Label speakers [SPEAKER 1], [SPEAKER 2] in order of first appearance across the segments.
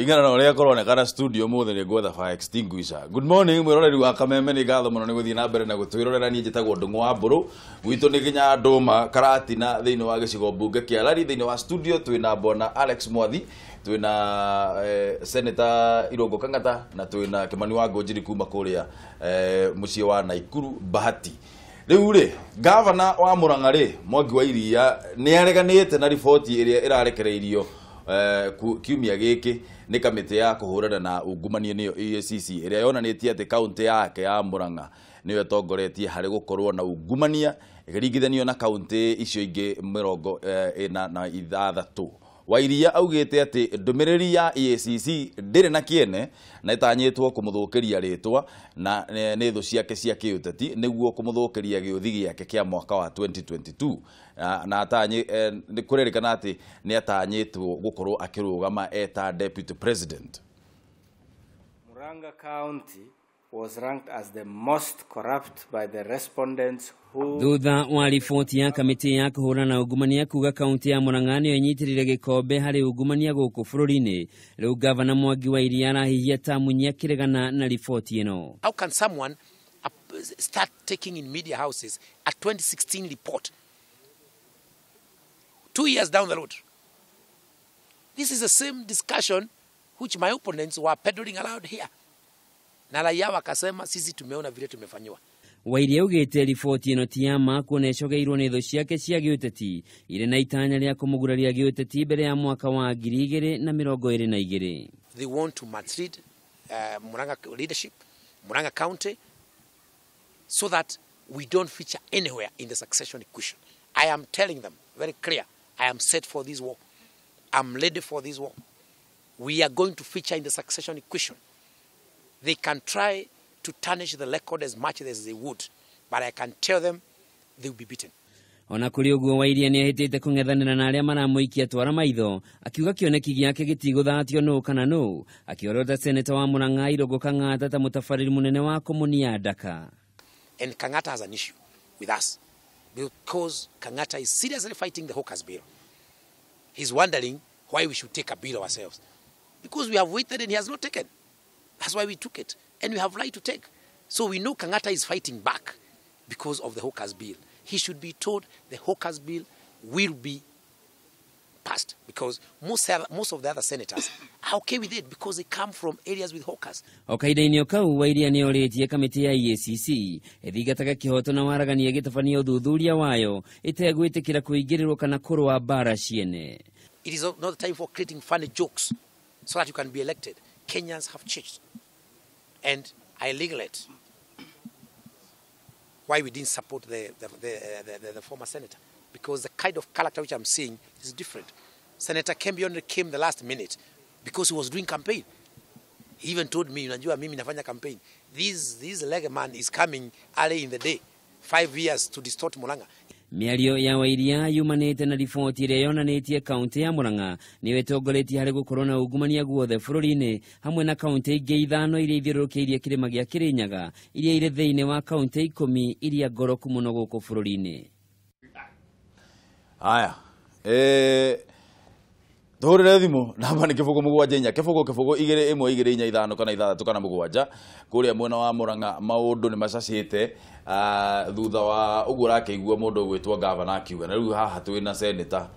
[SPEAKER 1] Kũringana na ũrĩa kũronekana studio mũthĩ nĩ ngwetha fire extinguisher. Good morning mwĩroreri wa Kameme, nĩ ngatho mũno nĩ gũthiĩ na mbere na gũtwĩrorera. Niĩ njĩtagwo Ndũng'ũ wa Mbũrũ, gwitũ nĩ nginya Ndũma Karatina thĩinĩ wa gĩcigo mbunge kĩa Lari. Thĩinĩ wa studio twĩna Bwana Alex Mwathi, twĩna Senator Irũngũ Kang'ata na twĩna Kĩmani wa Ngũnjiri kuma kũrĩa mũciĩ wa Naikuru Bahati. Rĩu rĩ, gavana wa Murang'a rĩ, Mwangi wa Iria, nĩ areganĩte na riboti ĩrĩa ĩrarekereirio kiumia gĩkĩ nĩ kamĩtĩ ya kũhũrana na ungumania, nĩyo EACC, ĩrĩa yonanĩtie atĩ kaũntĩ yake ya Murang'a nĩyo ĩtongoretie harĩ gũkorwo na ungumania ĩkĩringithanio na kaũntĩ icio ingĩ 46. Wairia augĩte atĩ ndũmĩrĩri ya EACC ndĩrĩ na kĩene na ĩtanyĩtwo kũmũthũkĩria rĩtwa na nĩ thũ ciake cia kĩũteti nĩguo kũmũthũkĩria gĩũthi gĩake kĩa mwaka wa 2022, na atanyĩ nĩ kũrerĩkana atĩ nĩ atanyĩtwo gũkorwo akĩrũgama eta deputy president.
[SPEAKER 2] Murang'a County was ranked as the most corrupt by the respondents who
[SPEAKER 3] Thutha wa riboti ya kamĩtĩ ya kũhũrana na ungumania kuga kaunti ya Murang'a nĩyo ĩnyitĩrĩire gĩkombe harĩ ungumania gũkũ bũrũri-inĩ, rĩu gavana Mwangi wa Iria arahihia ta munyi akĩregana na riboti ĩno.
[SPEAKER 4] How can someone start taking in media houses a 2016 report 2 years down the road? This is the same discussion which my opponents were peddling around here. Na raia wakasema sisi tumeona vile tumefanyiwa.
[SPEAKER 3] Wairia augĩte riboti ĩno ti ya ma, kuona ĩcogeirwo nĩ thũ ciake cia gĩũteti irĩ na itanya rĩa kũmũguraria gĩũteti mbere ya mwaka wa 2022.
[SPEAKER 4] They want to maltreat Murang'a leadership, Murang'a County, so that we don't feature anywhere in the succession equation. I am telling them very clear, I am set for this war. I'm ready for this war. We are going to feature in the succession equation. They can try to tarnish the record as much as they would, but I can tell them they will be beaten.
[SPEAKER 3] Ona kũrĩ ũguo, Wairia nĩ ahĩtĩte kũng'ethanĩra na arĩa maramũikia twara maitho, akiuga kĩoneki gĩake gĩtigũthatio nũ kana nũ, akĩorota seneta wa Murang'a Irũngũ Kang'ata ta mũtabarĩri mũnene wa kũmũnia ndaka.
[SPEAKER 4] And Kang'ata has an issue with us because Kang'ata is seriously fighting the Hawkers Bill. He's wondering why we should take a bill ourselves. Because we have waited and he has not taken. That's why we took it. And we have right to take. So we know Kang'ata is fighting back because of the Hawkers Bill. He should be told the Hawkers Bill will be passed because most of the other senators are okay with it because they come from areas with hawkers.
[SPEAKER 3] O kahinda-inĩ o kau, Wairia nĩ orĩtie kamĩtĩ ya EACC ĩthingataga kĩhoto na waragania ĩgĩtabania ũthuthuria wayo ĩtegwĩtĩkĩra kũingĩrĩrwo kana kũrũa mbara ciene.
[SPEAKER 4] It is not the time for creating funny jokes so that you can be elected. Kenyans have changed. And I regret why we didn't support the former senator, because the kind of character which I'm seeing is different. Senator Kembi only came the last minute because he was doing campaign. He even told me, "Unajua mimi nafanya campaign." This leg man is coming early in the day, 5 years to distort Murang'a.
[SPEAKER 3] Mĩario ya Wairia yumanĩte na riboti ĩrĩa yonanĩtie kaunti ya Murang'a nĩyo ĩtongoretie harĩ gũkorwo na ungumania guothe bũrũri-inĩ, hamwe na kaunti ingĩ ithano iria ithiũrũrũkĩirie kĩrĩma gĩa Kĩrĩnyaga, iria irĩ thĩinĩ wa kaunti 10 iria ngoroku mũno gũkũ bũrũri-inĩ.
[SPEAKER 1] Haya, tuhũrĩre thimũ, namba nĩ 074002124 5 6 7 Kũrĩa mwena wa Murang'a maũndũ nĩ macacĩte thutha wa ũguo ũrakĩigua mũndũ ũgwĩtwo gavana akiuga, na rĩu haha twĩna senator,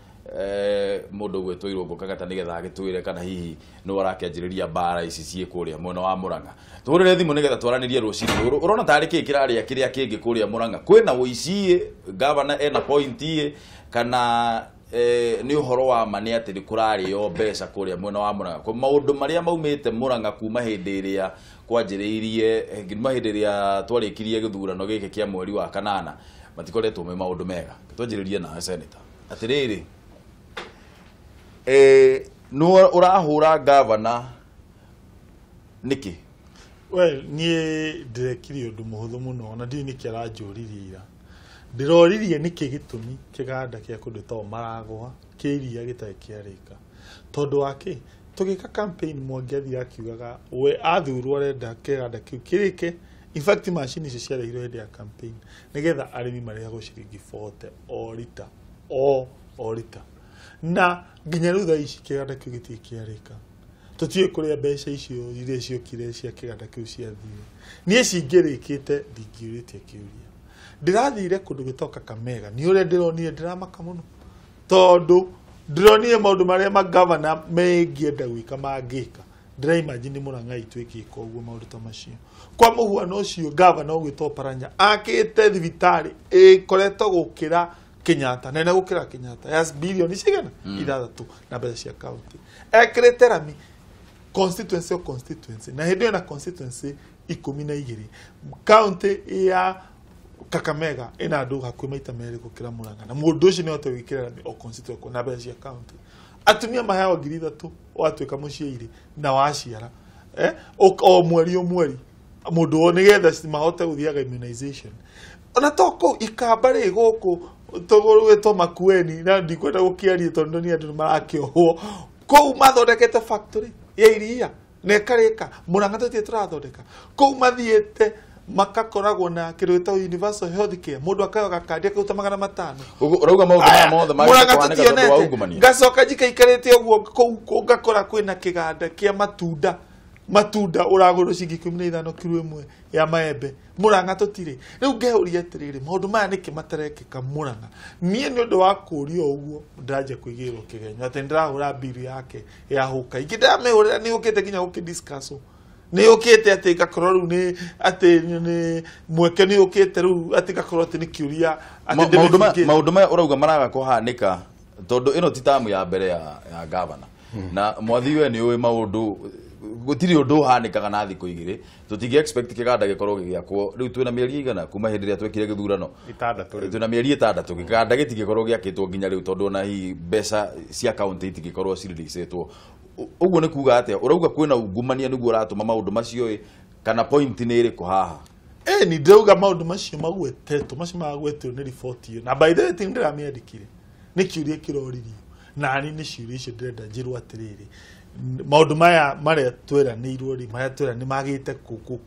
[SPEAKER 1] mũndũ ũgwĩtwo Irũngũ Kang'ata, nĩgetha agĩtwĩre kana hihi nĩ arakĩanjĩrĩria mbara ici ciĩ kũrĩa mwena wa Murang'a. Tuhũrĩre thimũ nĩgetha twaranĩrie rũcinĩ rũrũ. Ũrona tarĩ kĩĩ kĩrarĩa kĩrĩa kĩngĩ kũrĩa Murang'a? Kwĩna ũici? Gavana ena point ĩ, kana nĩ ũhoro wa ma nĩ atĩ nĩ kũrarĩo mbeca kũrĩa mwena wa Murang'a? Kwa maũndũ marĩa maumĩte Murang'a kuma hĩndĩ ĩrĩa kwanjĩrĩirie, kuma hĩndĩ ĩrĩa twarĩkirie gĩthurano gĩkĩ kĩa mweri wa kanana, matikoretwo me maũndũ mega. Twanjĩrĩrie nawe, senator. Atĩrĩrĩ, nĩ ũrahũra gavana nĩkĩ?
[SPEAKER 5] Well, niĩ ndĩrekire ũndũ mũhũthũ mũno na ndiũĩ nĩkĩ aranjũririe ira. Ndĩroririe nĩkĩ gĩtũmi kĩganda kĩa kũndũ to maragwa kĩa iria gĩtarĩ kĩarĩka, tondũ wa kĩ tũgĩka campaign Mwangi athire akiugaga we athurwo arenda kĩganda kĩu kĩrĩke. In fact, macini icio ciarehirwo hĩndĩ ya campaign nĩgetha arĩmi marĩhagwo ciringi 40 o rita, o rita, na nginya rĩu thaa ici kĩganda kĩu gĩtirĩ kĩarĩka. Tũtiũĩ kũrĩa mbeca icio iria ciokire cia kĩganda kĩu ciathire. Niĩ cingĩrĩkĩte ndingĩũrĩtie kĩũria. Ndĩrathire kũndũ gwĩtagwo Kakamega, nĩ ũrĩa ndĩronire ndĩramaka mũno, tondũ ndĩronire maũndũ marĩa magavana mengĩenda gwĩka mangĩka. Ndĩraimagine Murang'a itũ ĩgĩka ũguo maũndũ ta macio. Kwa mũhuano ũcio gavana ũgwĩtwo Paranya akĩte thibitarĩ ĩkoretwo gũkĩra Kenyatta, nene gũkĩra Kenyatta ya bilioni cigana 6 na mbeca cia county. Ekĩrĩte rami constituency o constituency, na hĩndĩ ĩyo na constituency 12. County ya Kakamega ĩna andũ hakuhĩ maita merĩ gũkĩra Murang'a, na mũndũ ũcio nĩahote gwĩkĩra rami o constituency na mbeca cia county. Atumia maheagwo 3,000 watuĩka mũciairi na waciara o mweri o mweri mũndũ o nĩgetha mahote gũthiaga immunization. Ona to kũu ikamba rĩ gũkũ tũgwĩtwo Makueni, na ndikwenda gũkĩaria tondũ nĩ andũ marakĩohwo kũu mathondekete factory ya iria na ĩkarĩka. Murang'a tũtirĩ tũrathondeka kũu, mathiĩte makakoragwo na kĩndũ gĩtagwo universal health care, mũndũ akaheo gakandi akauta 500.
[SPEAKER 1] Ũrauga maũndũ maya mothe
[SPEAKER 5] Murang'a
[SPEAKER 1] magĩte kũhanĩka tondũ wa
[SPEAKER 5] tũtionete.
[SPEAKER 1] ungumania.
[SPEAKER 5] Ngacoka njikaikarĩte ũguo kũu ngakora kwĩna kĩganda kĩa matunda, matunda ũragũrwo ciringi 15 kiro ĩmwe ya maembe. Murang'a tũtirĩ. Rĩu ngeuria atĩrĩrĩ, maũndũ maya nĩkĩ matarekĩka Murang'a? Niĩ nĩ ũndũ wa kũũrio ũguo ndĩranjia kũigĩrĩrwo kĩgenyo atĩ nĩndĩrahũra mbiru yake ya hũka. Ingĩ ndĩramĩhũrĩra nĩ yũkĩte nginya gũkĩ-discuss. Nĩ yũkĩte atĩ ngakorwo rĩu nĩ atĩ nĩ mweke nĩ yũkĩte rĩu atĩ ngakorwo atĩ nĩ kĩũria atĩ ndĩmĩbingĩte.
[SPEAKER 1] Maũndũ maya ũrauga maraga kũhanĩka tondũ ĩno ti tamu ya mbere ya gavana, na mwathi we nĩ ũĩ maũndũ gũtirĩ ũndũ ũhanĩkaga na thikũ igĩrĩ. Tũtingĩ expect kĩganda gĩkorwo gĩgĩakwo rĩu. Twĩna mĩeri igana kuma hĩndĩ ĩrĩa twekire gĩthurano?
[SPEAKER 6] 6 rĩu.
[SPEAKER 1] Twĩna mĩeri 6, kĩganda gĩtingĩkorwo gĩakĩtwo nginya rĩu, tondũ ona hihi mbeca cia county itingĩkorwo cireleasĩtwo. Ũguo nĩ kuga atĩa? Ũrauga kwĩna ungumania nĩguo ũratũma maũndũ macio ĩ, kana point nĩ ĩrĩkũ haha?
[SPEAKER 5] Ni ndĩrauga maũndũ macio magwetetwo, macio magwetetwo nĩ riboti ĩyo, na by the way ti ndĩramĩandĩkire, nĩ kĩũria kĩroririo nani, nĩ ciũria icio ndĩrenda njĩrwo atĩrĩrĩ, maũndũ maya marĩa tweranĩirwo rĩ, marĩa twera nĩ magĩte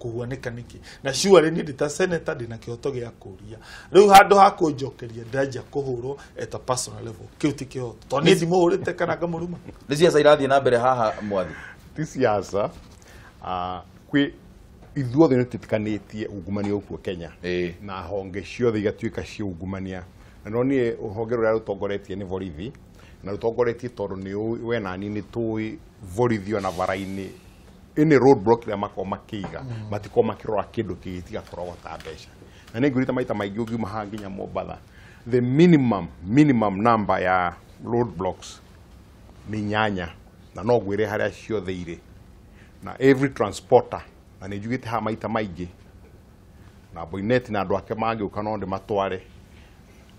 [SPEAKER 5] kũhuanĩka nĩkĩ? Na surely niĩ ndĩ ta senator ndĩna kĩhoto gĩa kũria. Rĩu handũ ha kũnjokeria ndĩranjia kũhũrwo at a personal level. Kĩu ti kĩhoto, tondũ niĩ ndimũhũrĩte kana ngamũruma.
[SPEAKER 1] Nĩ ciaca irathiĩ na mbere haha, mwathi?
[SPEAKER 6] Ti siasa. Kwĩ ithuothe nĩ twĩtĩkanĩtie ungumania ũkuo Kenya, na honge ciothe igatuĩka cia ungumania, na no niĩ rũhonge rũrĩa rũtongoretie nĩ borithi, na rũtongoretie tondũ nĩ ũĩ we nani nĩ tũĩ borithi ona bara-inĩ ĩnĩ roadblock ĩrĩa makoragwo makĩiga, matikoragwo makĩrora kĩndũ kĩngĩ tiga kũrogota mbeca. Na nĩ ngwĩrĩte maita maingĩ, ũngiuma haha nginya Mombatha, the minimum number ya roadblocks nĩ 8, na no ngwĩre harĩa ciothe irĩ na every transporter. Na nĩ njugĩte haha maita maingĩ, na Boinnet na andũ ake mangĩũka no ndĩmatware,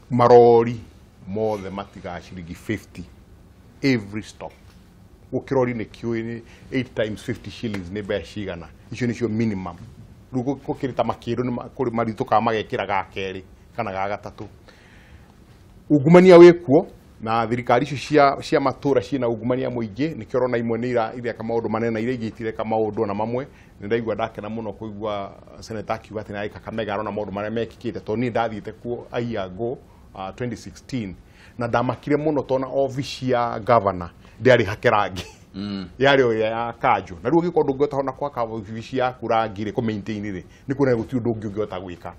[SPEAKER 6] marori mothe matigaga ciringi 50 every stop. Gũkĩrori nĩ kĩũĩ nĩ 8 times 50 shillings nĩ mbeca cigana. Icio nĩcio minimum. Rĩu gũkĩrĩ ta makĩndũ nĩ kũrĩ maritũkaga magekĩra ga kerĩ kana ga gatatũ. Ungumania wĩkuo, na thirikari icio cia matũra ciĩna ungumania mũingĩ. Nĩkĩo ũrona imwe nĩ ireka maũndũ manene na iria ingĩ itireka maũndũ ona mamwe. Nĩ ndaigua ndakena mũno kũigua seneta akiuga atĩ nĩ Kakamega arona maũndũ marĩa mekĩkĩte, tondũ niĩ ndathiĩte kuo a year ago, 2016, na ndamakire mũno tondũ obici ya governor ndĩarĩ hake rangi, yarĩ o ĩrĩa ya kanjũ. Na rĩu ũngĩkorwo ndũngĩhota ona gwaka obici yaku rangi rĩ, kũ maintain rĩ, nĩ kuona gũtirĩ ũndũ ũngĩ ũngĩhota gwĩka.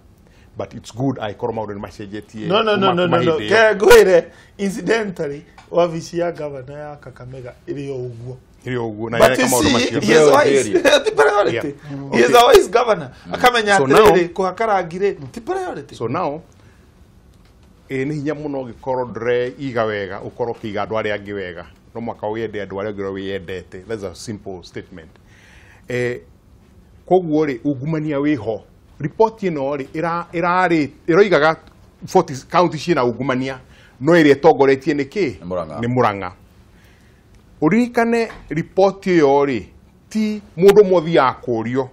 [SPEAKER 6] But it's good angĩkorwo maũndũ nĩ macenjetie.
[SPEAKER 5] No, no, no,
[SPEAKER 6] kuma
[SPEAKER 5] no, no, no.
[SPEAKER 6] hĩndĩ ĩyo.
[SPEAKER 5] Ke ngwĩre, incidentally, wabici ya governor ya Kakamega ĩrĩ o ũguo.
[SPEAKER 6] Ĩrĩ o ũguo na
[SPEAKER 5] But
[SPEAKER 6] yareka
[SPEAKER 5] you
[SPEAKER 6] maũndũ
[SPEAKER 5] see,
[SPEAKER 6] macio.
[SPEAKER 5] he is wise.
[SPEAKER 1] Area.
[SPEAKER 5] Ti priority.
[SPEAKER 6] Yeah.
[SPEAKER 5] He is a wise governor. Akamenya
[SPEAKER 6] So
[SPEAKER 5] atĩrĩrĩ, kũhaka rangi rĩ, ti priority.
[SPEAKER 6] So now ĩ nĩ hinya mũno ũngĩkorwo ndũreiga wega ũkorwo ũkĩiga andũ arĩa angĩ wega. No mwaka wĩende andũ arĩa angĩ ũrĩa wĩyendete. That's a simple statement. Koguo rĩ, ungumania wĩho. Riboti ĩno rĩ ĩrarĩ ĩroigaga 40 county ciĩna ungumania, no ĩrĩa ĩtongoretie nĩ kĩ?
[SPEAKER 1] Nĩ Murang'a.
[SPEAKER 6] Nĩ Murang'a. Ũririkane riboti ĩyo rĩ, ti mũndũ ũmwe ũthiaga kũũrio.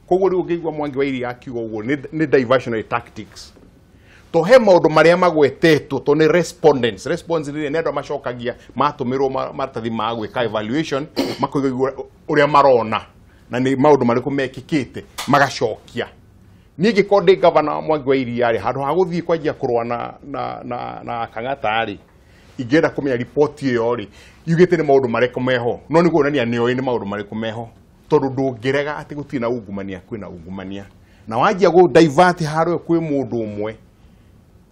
[SPEAKER 6] Koguo rĩu ũngĩigua Mwangi wa Iria akiuga ũguo, nĩ diversionary tactics, to he maũndũ marĩa magwetetwo to nĩ respondents. Response nĩ andũ macokagia matũmĩrwo maratathi ma gwĩka evaluation, makoiga ũrĩa marona na nĩ maũndũ marĩkũ mekĩkĩte magacokia. Niĩ ngĩkorwo ndĩ gavana Mwangi wa Iria rĩ, handũ ha gũthiĩ kwanjia kũrũa na Kang'ata rĩ, Ingĩenda kũmenya riboti ĩyo rĩ yugĩte nĩ maũndũ marĩkũ meho no nĩ kuonania nĩ oĩ nĩ maũndũ marĩkũ meho tondũ ndũngĩrega atĩ gũtirĩ na ungumania kwĩna ungumania na wanjia gũ divert harĩa kwĩ mũndũ ũmwe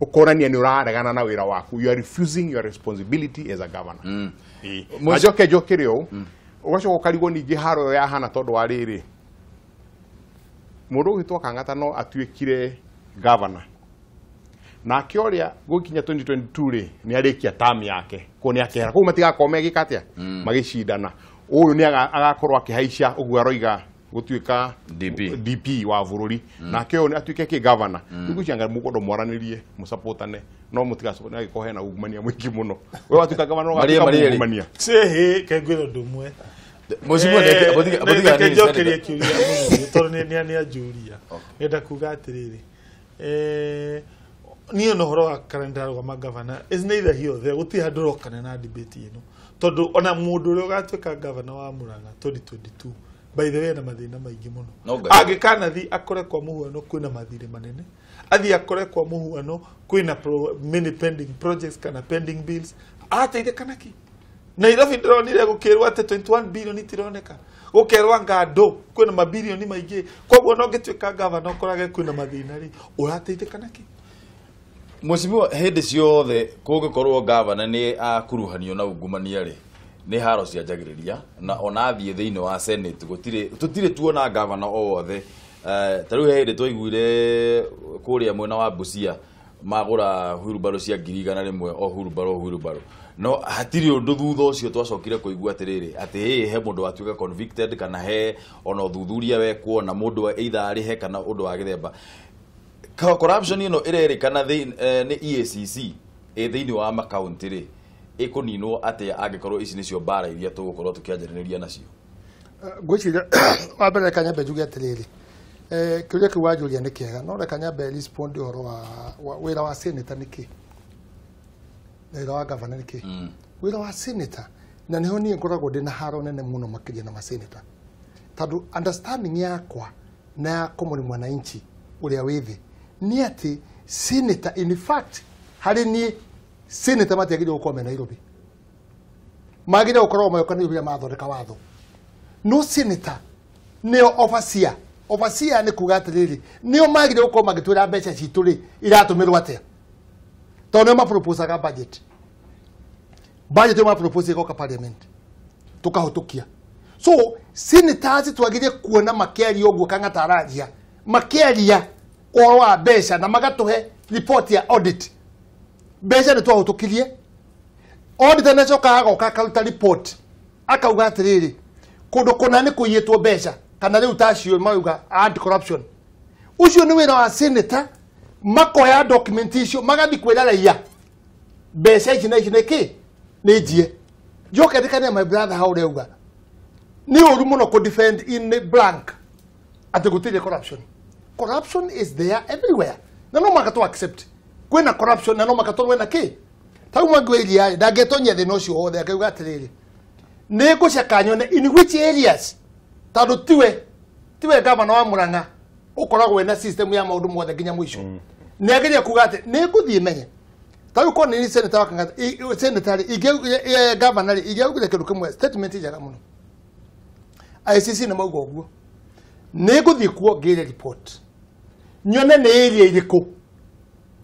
[SPEAKER 6] ukonania ni uraregana na wira waku. You are refusing your responsibility as a governor. Na njoke njokere ũũ ugacoka ũkarigwo ningĩ haro ya hana tondũ wa rĩrĩ mũndũ ũgĩtwo Kang'ata no atuĩkire governor nake ũrĩa gũkinya 2022 rĩ nĩ arĩkia term yake kũu nĩ akehera kũu matigakorwo megĩka atĩa magĩcindana ũyũ nĩ agakorwo akĩhaica ũguo aroiga gutuika DP wa bururi nake ũyũ atuike ki governor ngwicianga mukondo mwaranirie musupportane no mutigacokane agĩkorwo hena ungumania mũingĩ mũno we watuika governor ũgatuĩka ungumania
[SPEAKER 5] sehe kengwĩra ũndũ ũmwe
[SPEAKER 1] Mheshimiwa botiga
[SPEAKER 5] nini njokerie kĩũria mũno tondũ nĩ anjũria ngenda kuga atĩrĩrĩ niĩ no ũhoro wa kalenda rũgama governor is neither here or there gũtirĩ handũ ũrokana na debate ĩno tondũ ona mũndũ ũrĩa ũgatuĩka governor wa Murang'a 2022 by the way na mathina maingi muno angikanathi akore kwa muhuano kwina mathire manene athi akore kwa muhuano kwina many pending projects kana pending bills ateithĩkana ki Nairobi ndironire gukirwo ati 21 billion itironeka gukerwa ngando kwina mabilioni maingi koguo no ngituika governor ukorage kwina mathina ri urateithĩkana ki
[SPEAKER 1] Mheshimiwa hĩndĩ ciothe kũngĩkorwo governor nĩ akuruhanio na ungumania rĩ nĩ haro cianjagĩrĩria na ona thiĩ thĩinĩ wa Senate gũtirĩ tũtirĩ tuona governor o wothe ta rĩu he hĩndĩ twaiguire kũrĩa mwena wa Busia magũra hurubaro cia 100,000 o hurubaro no hatirĩ ũndũ thutha ũcio twacokire kũigua atĩrĩrĩ atĩ he mũndũ watuĩka convicted kana he ona ũthuthuria wekwo na mũndũ either arĩhe kana ũndũ wa gĩthemba corruption ĩno ĩrerĩkana nĩ EACC thĩinĩ wa makaunti rĩ ikuninwo atia angikorwo ici nicio mbara iria tugukorwo tukianjĩrĩria nacio
[SPEAKER 7] ngwiciria wa mbere reka nyambe njuge atiriri kiuria kiu wanjũria nĩ kĩega no reka nyambe respond ũhoro wa wĩra wa senator nĩ kĩ na wĩra wa governor nĩ kĩ wĩra wa senator na nĩho niĩ ngoragwo ndĩ na haro nene mũno makĩria na masenator tondũ understanding yakwa na ya common mwananchi ũrĩa wĩ thĩ nĩ atĩ senator in fact harĩ niĩ senator matiagĩrĩirwo gũkorwo me Nairobi magĩrĩirwo gũkorwo moka Nairobi rĩrĩa mathondeka watho no senator nĩo overseer overseer nĩ kuga atĩrĩrĩ nĩo magĩrĩirwo gũkorwo magĩtwĩra mbeca citũ rĩ iratũmĩrwo atĩa tondũ nĩo maproposaga budget ĩyo mapropose ĩgoka parliament tũkahũtũkia so senators twagĩrĩire kuona makĩaria ũguo Kang'ata araria makĩaria ũhoro wa mbeca na magatũhe report ya audit mbeca nĩ twahũtũkirie auditor nĩ acokaga agoka akaruta report akauga atĩrĩrĩ kũndũ kũna nĩ kũiyĩtwo mbeca kana rĩu ta acio marauga anti corruption ũcio nĩ wĩra wa senator makoya document icio magathiĩ kwĩra raia mbeca ici na ici nĩ kĩ nĩ njie njoke ndĩkanie my brother hau ũrauga nĩ ũru mũno kũ defend in blank atĩ gũtirĩ corruption corruption is there everywhere na no mũhaka tũ accept kwina corruption na no makatorwe na ki tau mwangi wa iria ndangetonya thina ucio wothe akauga atiriri ni nguceka nyone in which areas tondu tiwe gavana wa Murang'a ukoragwo wina system ya maundu mothe nginya mwisho ni ageria kuga ati ni nguthie menye tau ko ni senator wa Kang'ata senator inge governor ingeaugire kindu kimwe statement njega muno ICC na mauga uguo ni nguthie kuo ngire report nyone ni area iriku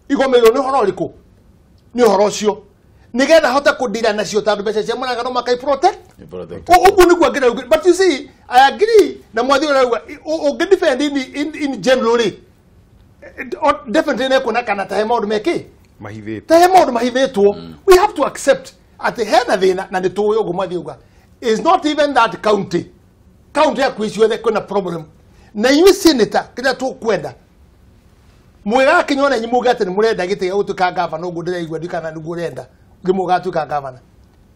[SPEAKER 7] igomeirwo nĩ ũhoro ũrĩkũ nĩ ũhoro ũcio nĩgetha hote kũndira nacio tondũ mbeca cia Murang'a no makai protect ũguo nĩguo angĩrauga but you see I agree na mwathi ũrauga ũngĩ defend in general rĩ definitely nĩ kuona kana ta he maũndũ mekĩ
[SPEAKER 6] mahithĩtwo
[SPEAKER 7] ta he maũndũ mahithĩtwo we have to accept atĩ hena thĩna na nĩ tũĩ ũguo mwathi auga is not even that county yaku ciothe kwĩna problem na inyuĩ senator kĩrĩa tũkwenda mwĩgakinywo na inyuĩ muge atĩ nĩ mũrenda gĩtĩ gĩa gũtuĩka gavana ũguo ndĩraigua ndikana nĩguo ũrenda rĩmwe ũgatuĩka gavana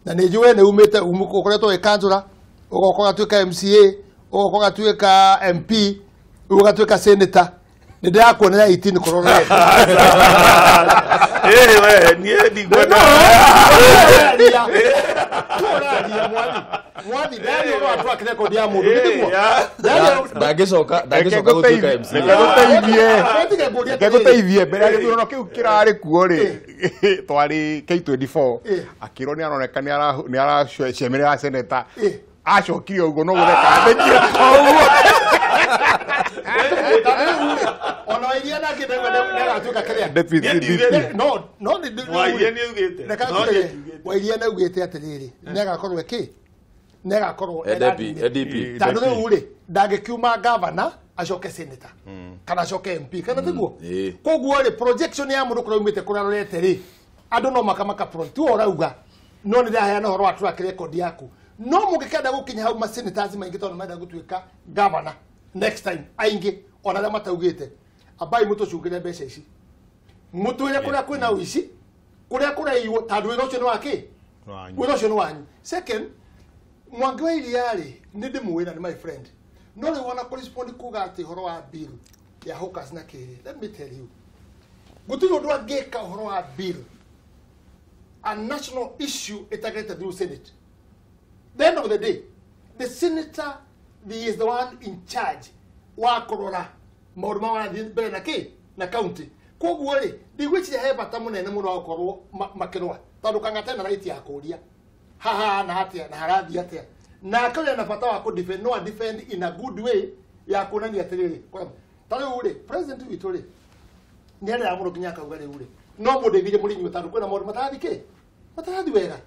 [SPEAKER 7] na nĩ njũĩ nĩ umĩte ũkoretwo wĩ kanjũra ũgoka ũgatuĩka MCA ũgoka ũgatuĩka MP rĩu ũgatuĩka senator nĩ ndĩrakuonera 18 kũrora
[SPEAKER 5] we niĩ ndingwenda
[SPEAKER 7] mwathi ndaria ũhoro wa track record ya mũndũ nĩguo
[SPEAKER 1] Ndangĩcoka gũtuĩka MC.
[SPEAKER 6] Reke ngũteithie mbere ya gĩthurano kĩu kĩrarĩ kuo rĩ twarĩ K24 akĩrwo nĩ aroneka nĩ aracemerera seneta acokire ũguo no gũtheka athekire ũguo.
[SPEAKER 7] Ona Wairia nake nĩagatuĩka kĩrĩa no no
[SPEAKER 5] Wairia nĩaugĩte.
[SPEAKER 7] Wairia nĩaugĩte atĩrĩrĩ nĩagakorwo ĩkĩ nĩagakorwo
[SPEAKER 1] DP
[SPEAKER 7] tondũ rĩu rĩ ndangĩkiuma gavana acoke senator kana acoke MP kana tiguo. Koguo rĩ projection ya mũndũ kũrĩa umĩte kũrĩa arorete rĩ andũ no makamaka tu ũrauga no nĩ ndaheana ũhoro wa track record yaku no mũngĩkenda gũkinya hau ma senators maingĩ tondũ marenda gũtuĩka gavana next time aingĩ ona arĩa mataugĩte ambai mũtũcungĩre mbeca ici mũtwĩre kũrĩa kwĩna ũici kũrĩa kũraiywo tondũ wĩra ũcio nĩ wa kĩ wĩra ũcio nĩ wanyu. Second, Mwangi wa Iria rĩ nĩ ndĩmũĩ na nĩ my friend no rĩu ona correspond kuga atĩ ũhoro wa bill ya hawkers na kĩrĩ, let me tell you gũtirĩ ũndũ angĩka ũhoro wa bill a national issue ĩtagĩte through Senate. The end of the day the senator is the one in charge wa kũrora maũndũ ma marathiĩ mbere na kĩ na county. Koguo rĩ ndigwĩciria he bata mũnene mũno wa gũkorwo makĩrũa tondũ Kang'ata ena right ya kũũria haha na atĩa na harathiĩ atĩa nake ũrĩa na bata wa kũ defend no a defend in a good way ya kuonania atĩrĩrĩ ta rĩu rĩ president witũ rĩ nĩarĩraga mũno nginya akauga rĩu rĩ no mũndeithirie mũrĩ inyuĩ tondũ kwĩna maũndũ matarathi kĩ matarathi wega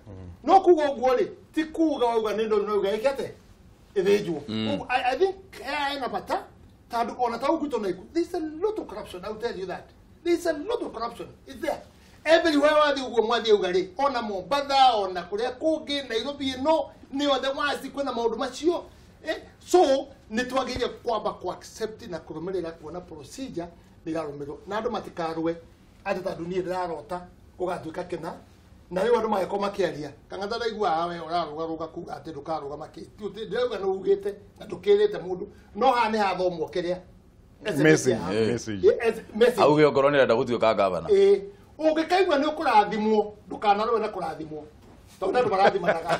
[SPEAKER 7] no kuga ũguo rĩ ti kuga wauga nĩ ndũ no uga ĩke atĩa ĩthĩnjwo. I think ena bata tondũ ona ta ũguo tondũ there's a lot of corruption, I will tell you that there's a lot of corruption, it's there everywhere wathiĩ ũguo mwathiĩ uga rĩ ona Mombatha ona kũrĩa kũngĩ Nairobi ĩno nĩ othe waci kwĩna maũndũ macio. So nĩ twagĩrĩire kwamba ku accept na kũrũmĩrĩra kuona procedure nĩ irarũmĩrĩrwo na andũ matikarũe atĩ tondũ niĩ ndĩrarota gũgatuĩka kĩna na rĩu andũ magĩkorwo makĩaria Kang'ata ndaiguaga we ũrarũgarũga kuga atĩ ndũkarũgama kĩ ndĩrauga nĩ ugĩte na ndũkĩrĩte mũndũ no haha nĩ hathomwo kĩrĩa
[SPEAKER 6] message
[SPEAKER 1] auge okorwo nĩ arenda gũtuĩka gavana
[SPEAKER 7] ũngĩkaigua nĩ ũkũrathimwo ndũkanarũe na kũrathimwo tondũ andũ marathimanaga.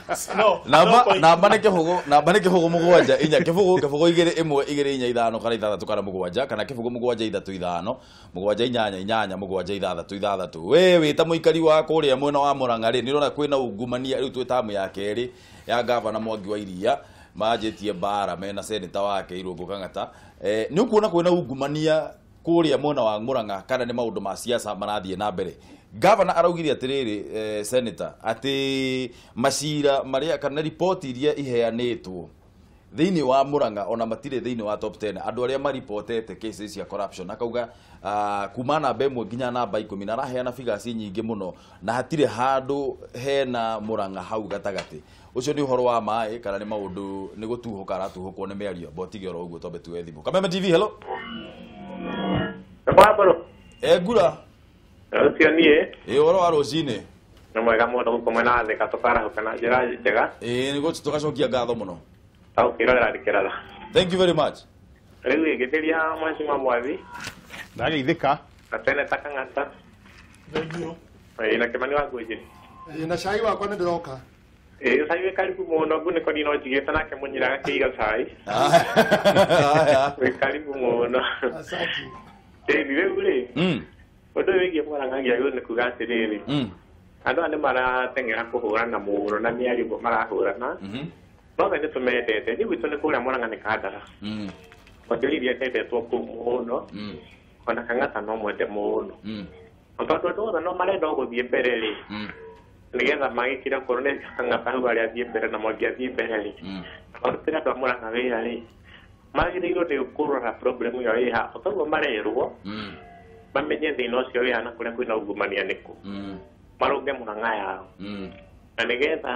[SPEAKER 1] Namba nĩ kĩbũgũ 7 4 kĩbũgũ 2 1 2 4 5 kana 6 kana 7 kana kĩbũgũ 7 3 5 7 8 8 7 6 6. We wĩ ta mũikari wa kũrĩa mwena wa Murang'a rĩ nĩ ũrona kwĩna ungumania rĩu twĩ tamu ya kerĩ ya gavana Mwangi wa Iria manjĩtie mbara mena seneta wake Irũngũ Kang'ata. Nĩ ũkuona kwĩna ungumania kũrĩa mwena wa Murang'a kana nĩ maũndũ ma siasa marathiĩ na mbere? Gavana araugire atĩrĩrĩ senator atĩ macira marĩa kana riboti iria iheanĩtwo thĩinĩ wa Murang'a ona matirĩ thĩinĩ wa top 10 andũ arĩa maripotete cases cia corruption akauga kuma namba 1 nginya namba 10 na araheana figures nyingĩ mũno na hatirĩ handũ hena Murang'a hau gatagatĩ. Ũcio nĩ ũhoro wa maĩ kana nĩ maũndũ nĩ gũtuhũka aratuhũkwo nĩ mĩario mbotige oro ũguo twambe tuoe thimũ. Kameme TV, hello. Ngura
[SPEAKER 8] ũcio niĩ
[SPEAKER 1] ĩ ũhoro wa rũcinĩ
[SPEAKER 8] nĩ mwega mũno gũkũ mwena wa Thika tũkarahũka na njĩra njega.
[SPEAKER 1] Ĩ nĩguo tũgacokia ngatho mũno
[SPEAKER 8] ũkĩrorera ndĩkĩratha.
[SPEAKER 1] Thank you very much.
[SPEAKER 8] Rĩu ĩngĩtĩria Mheshimiwa Mwathi
[SPEAKER 6] ndageithĩka
[SPEAKER 8] na Seneta Kang'ata.
[SPEAKER 5] Thank you.
[SPEAKER 8] Ĩ na Kĩmani wa Ngũnjĩ
[SPEAKER 7] na cai wakwa nĩ ndĩroka.
[SPEAKER 8] Ĩ cai wĩ karibu mũno ngunĩko niĩ no njigĩte nake Mũnyira agakĩiga cai. Wĩ karibu mũno.
[SPEAKER 7] Asante.
[SPEAKER 8] Ĩ rĩu rĩ ũndũ ũyũ wĩgiĩ Murang'a ngĩagĩrĩirwo nĩ kuga atĩrĩrĩ andũ aya nĩ marateng'era kũhũrana mũno na mĩario ũguo marahũrana no we nĩ tũmendete niĩ gwitũ nĩ kũrĩa Murang'a nĩ Kandara Wanjoria endetwo kũu mũno ona Kang'ata no mwende mũno tondũ andũ othe no marenda gũthiĩ mbere rĩ nĩgetha magĩkĩre okorwo nĩ Kang'ata hau arĩa athiĩ mbere na Mwangi athiĩ mbere rĩ na marutĩre andũ a Murang'a wĩra rĩ magĩrĩirwo nĩ kũrora problem ĩyo ĩha o toguo marerwo mamenye thĩna ũcio wĩ hana kũrĩa kwĩna ungumania nĩkũ marũnge Murang'a yao na nĩgetha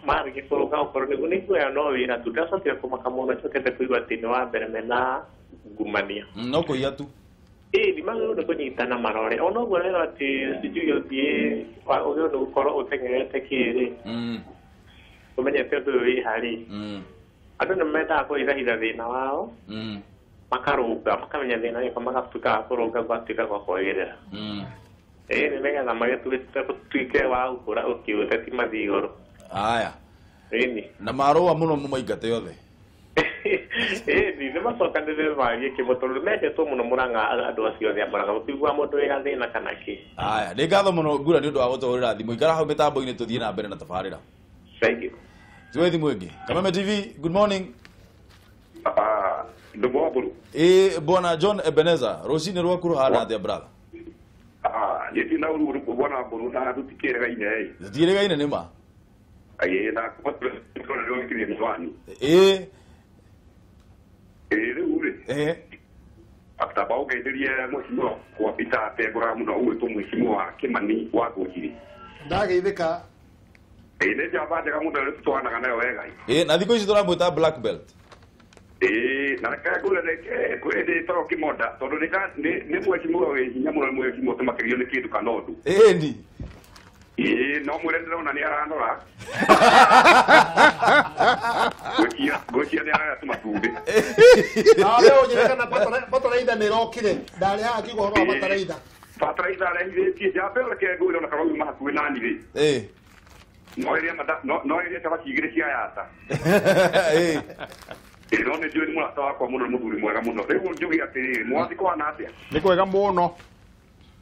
[SPEAKER 8] marĩkia kũrũnga okorwo nĩguo nĩguoya no wĩra tu ndacokire kũmaka mũno ncokete kũigua atĩ nĩ wa mbere mena ungumania
[SPEAKER 1] no kũiya tu.
[SPEAKER 8] Ĩĩ magĩrĩirwo nĩ kũnyitana marore ona ũguo rero atĩ sijui ũthiĩ ũgĩrĩirwo nĩ gũkorwo ũteng'erete kĩrĩ ũmenyete ũndũ ũyũ wĩ ha rĩ andũ nĩ mendaga kũhithahitha thĩna wao makarũnga makamenya thĩna wĩko magatuĩka wa kũrũnga gwatuĩka gwa kwagĩrĩra. Ĩĩ nĩ nĩgetha magĩtuĩke wa gũkũra ũkĩũte ti mathiĩ igũrũ.
[SPEAKER 1] Aya
[SPEAKER 8] Ĩni
[SPEAKER 1] na marũa mũno mũmaingate othe.
[SPEAKER 8] Ĩni nĩ macokanĩrĩre marie kĩmwe tondũ mendetwo mũno Murang'a andũ acio othe a Murang'a gũtigua mũndũ wĩ gathĩna kana kĩ.
[SPEAKER 1] Aya, nĩ ngatho mũno Ngura nĩ ũndũ wa gũtũhũrĩra thimũ. Ikara hau mĩtambo-inĩ tũthiĩ na mbere na tabarĩra.
[SPEAKER 8] Thank you.
[SPEAKER 1] Tuwe thimũ ĩngĩ. Kameme TV, good morning.
[SPEAKER 9] Ndugu wangu.
[SPEAKER 1] Bwana John Ebenezer, rũcinĩ rwaku rũhana atĩa brother?
[SPEAKER 9] Niĩ na ũru bwana Mburu na tũtikĩregaine.
[SPEAKER 1] Tũtikĩregaine nĩ ma?
[SPEAKER 9] Na kũrĩa miwani. Rĩu rĩ. Ataba ũgeithĩrie mheshimiwa kwa Peter Tengũraga mũno ũgwĩtwo mheshimiwa Kimani wa Ngũnjiri.
[SPEAKER 7] Ndageithĩka.
[SPEAKER 9] Nĩ njamba njega mũno rĩu tũtwaranaga nayo wega.
[SPEAKER 1] Na thikũ ici tũramwĩta black belt.
[SPEAKER 9] Na reke ngwĩre reke ndĩtagwo Kĩmonda tondũ nĩ mheshimiwa wĩ hinya mũno, nĩ mheshimiwa ũtũmakĩrio nĩ kĩndũ kana ũndũ.
[SPEAKER 1] Ĩni.
[SPEAKER 9] No mwĩre ndĩrona nĩ aranora. Ngwĩciria nĩ ararĩa tũmatumbĩ.
[SPEAKER 7] Nawe ũnjĩre kana bataraitha nĩ ĩrokire. Ndarĩ haha ngiuga ũhoro wa bataraitha.
[SPEAKER 9] Bataraitha arehithĩtie njambe reke ngwĩre ona kana ũyũ hakuhĩ nani rĩ. No ĩrĩa cabaci igĩrĩ cia yata. No nĩ njũĩ nĩ mũrata wakwa mũno, nĩ mũthuri mwega mũno. Rĩu njuge atĩrĩrĩ, mwathi kũhana atĩa?
[SPEAKER 6] Nĩ kwega mũno.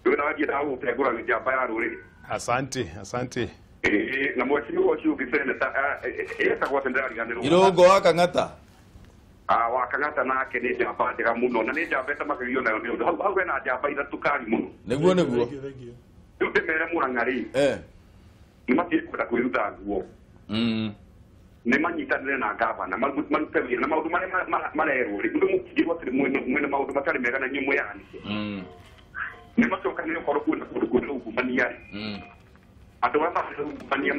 [SPEAKER 9] Rĩu ndagĩthiĩ ndagũtengũra njamba ya rũrĩrĩ.
[SPEAKER 6] Asante, asante.
[SPEAKER 9] Na mheshimiwa ũcio ũngĩ seneta etagwo atĩ ndĩrariganĩrwo.
[SPEAKER 1] Irũngũ wa Kang'ata.
[SPEAKER 9] Wa Kang'ata nake nĩ njamba njega mũno na nĩ njamba ĩtamakagio nayo nĩ ũndũ. Hau hena njamba ithatũ kari mũno.
[SPEAKER 1] Nĩguo nĩguo.
[SPEAKER 9] Rĩu ndĩmere Murang'a rĩ. Nĩ matige kwenda kwĩruta nguo. Nĩ manyitanĩre na gavana marute wĩra na maũndũ marĩa marerwo rĩ, ũndũ mũkĩngĩrwo atĩ mwĩna maũndũ matarĩ mega na inyuĩ mwĩyanĩke. Nĩ macokanĩre okorwo kwĩna kũndũ kwĩna ungumania rĩ. Andũ arĩa marĩ ungumania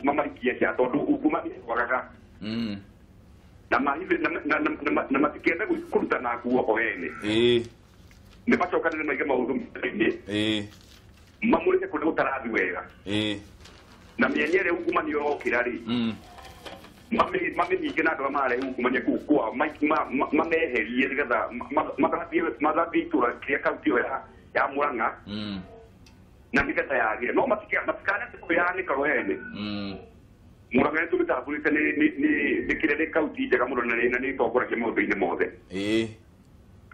[SPEAKER 9] mamarikie nja tondũ ungumania wagaga. Na matikende kũruta na nguo o ene. Nĩ macokanĩre maige maũndũ metha-inĩ. Mamũrĩke kũndũ gũtarathi wega. Na mĩanya ĩrĩa ungumania ũrokĩra rĩ, mamĩhinge na andũ arĩa mararehe ungumania kũu kwao, mameherie nĩgetha mathambie itũra kĩrĩa kaunti ĩyo ya Murang'a na nĩgetha yagĩre. No matikanete kwĩyanĩka o ene. Murang'a nĩ tũmĩtambũrĩte nĩ kĩrĩa nĩ kaunti njega mũno na nĩ ĩtongoragia maũndũ-inĩ mothe.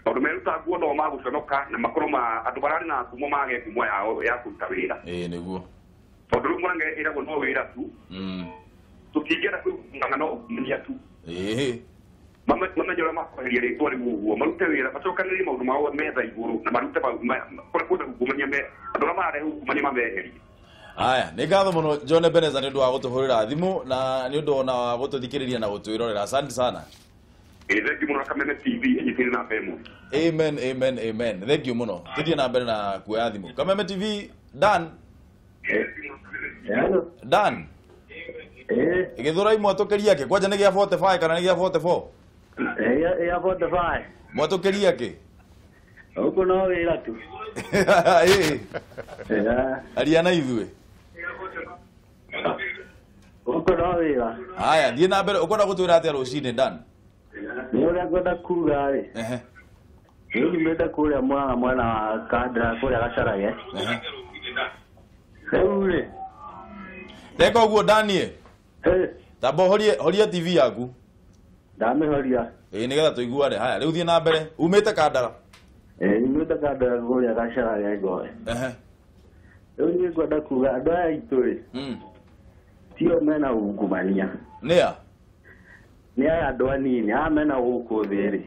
[SPEAKER 9] Tondũ meruta nguo no magũconoka na makorwo andũ mararĩ na ngumo mage ngumo yao ya kũruta wĩra.
[SPEAKER 1] Nĩguo.
[SPEAKER 9] Tondũ rĩu Murang'a ĩragwo no wĩra tu. Tũtingĩenda kwĩrutana no ungumania tu. Mamenye ũrĩa makweheria rĩtwa rĩu ũguo, marute wĩra, macokanĩrĩrie maũndũ mao metha igũrũ na marute kũrĩa kwĩna ungumania, andũ arĩa mararehe ungumania mameherie.
[SPEAKER 1] Aya, nĩ ngatho mũno John Ebenezer nĩ ũndũ wa gũtũhũrĩra thimũ na nĩ ũndũ ona wa gũtũthikĩrĩria na gũtwĩrorera. Asante sana.
[SPEAKER 9] Thank you mũno Kameme TV ĩnyitĩrĩre na ĩmwe.
[SPEAKER 1] Amen, amen, amen. Thank you mũno. Tũthiĩ na mbere na kuoya thimũ. Kameme TV, Dan. Dan. Gĩthũrai mwatũkĩria kĩ? Kwanja nĩ gĩa 45 kana nĩ gĩa 44?
[SPEAKER 10] Ya 45.
[SPEAKER 1] Mwatũkĩria kĩ?
[SPEAKER 10] Huko no wĩra tu.
[SPEAKER 1] Aria na ithuĩ.
[SPEAKER 10] Huko no wĩra.
[SPEAKER 1] Haya, thiĩ na mbere. Ũkwenda gũtwĩra atĩa rũcinĩ Dan?
[SPEAKER 10] Nĩ ũrĩa ngwenda kuga rĩ. Rĩu nyumĩte kũrĩa Murang'a mwena wa Kandara kũrĩa Gacarage. Rĩu rĩ.
[SPEAKER 1] Reka ũguo Danie. Tamba horia TV yaku.
[SPEAKER 10] Ndamĩhoria.
[SPEAKER 1] Nĩgetha tũiguane. Haya, rĩu thiĩ na mbere. Umĩte Kandara?
[SPEAKER 10] Nyumĩte Kandara kũrĩa Gacarage Ngoe. Rĩu niĩ ngwenda kuga andũ aya aitũ rĩ, tio mena ungumania.
[SPEAKER 1] Nĩa?
[SPEAKER 10] Nĩ aya andũ anini, aya mena gũkũ thĩ rĩ.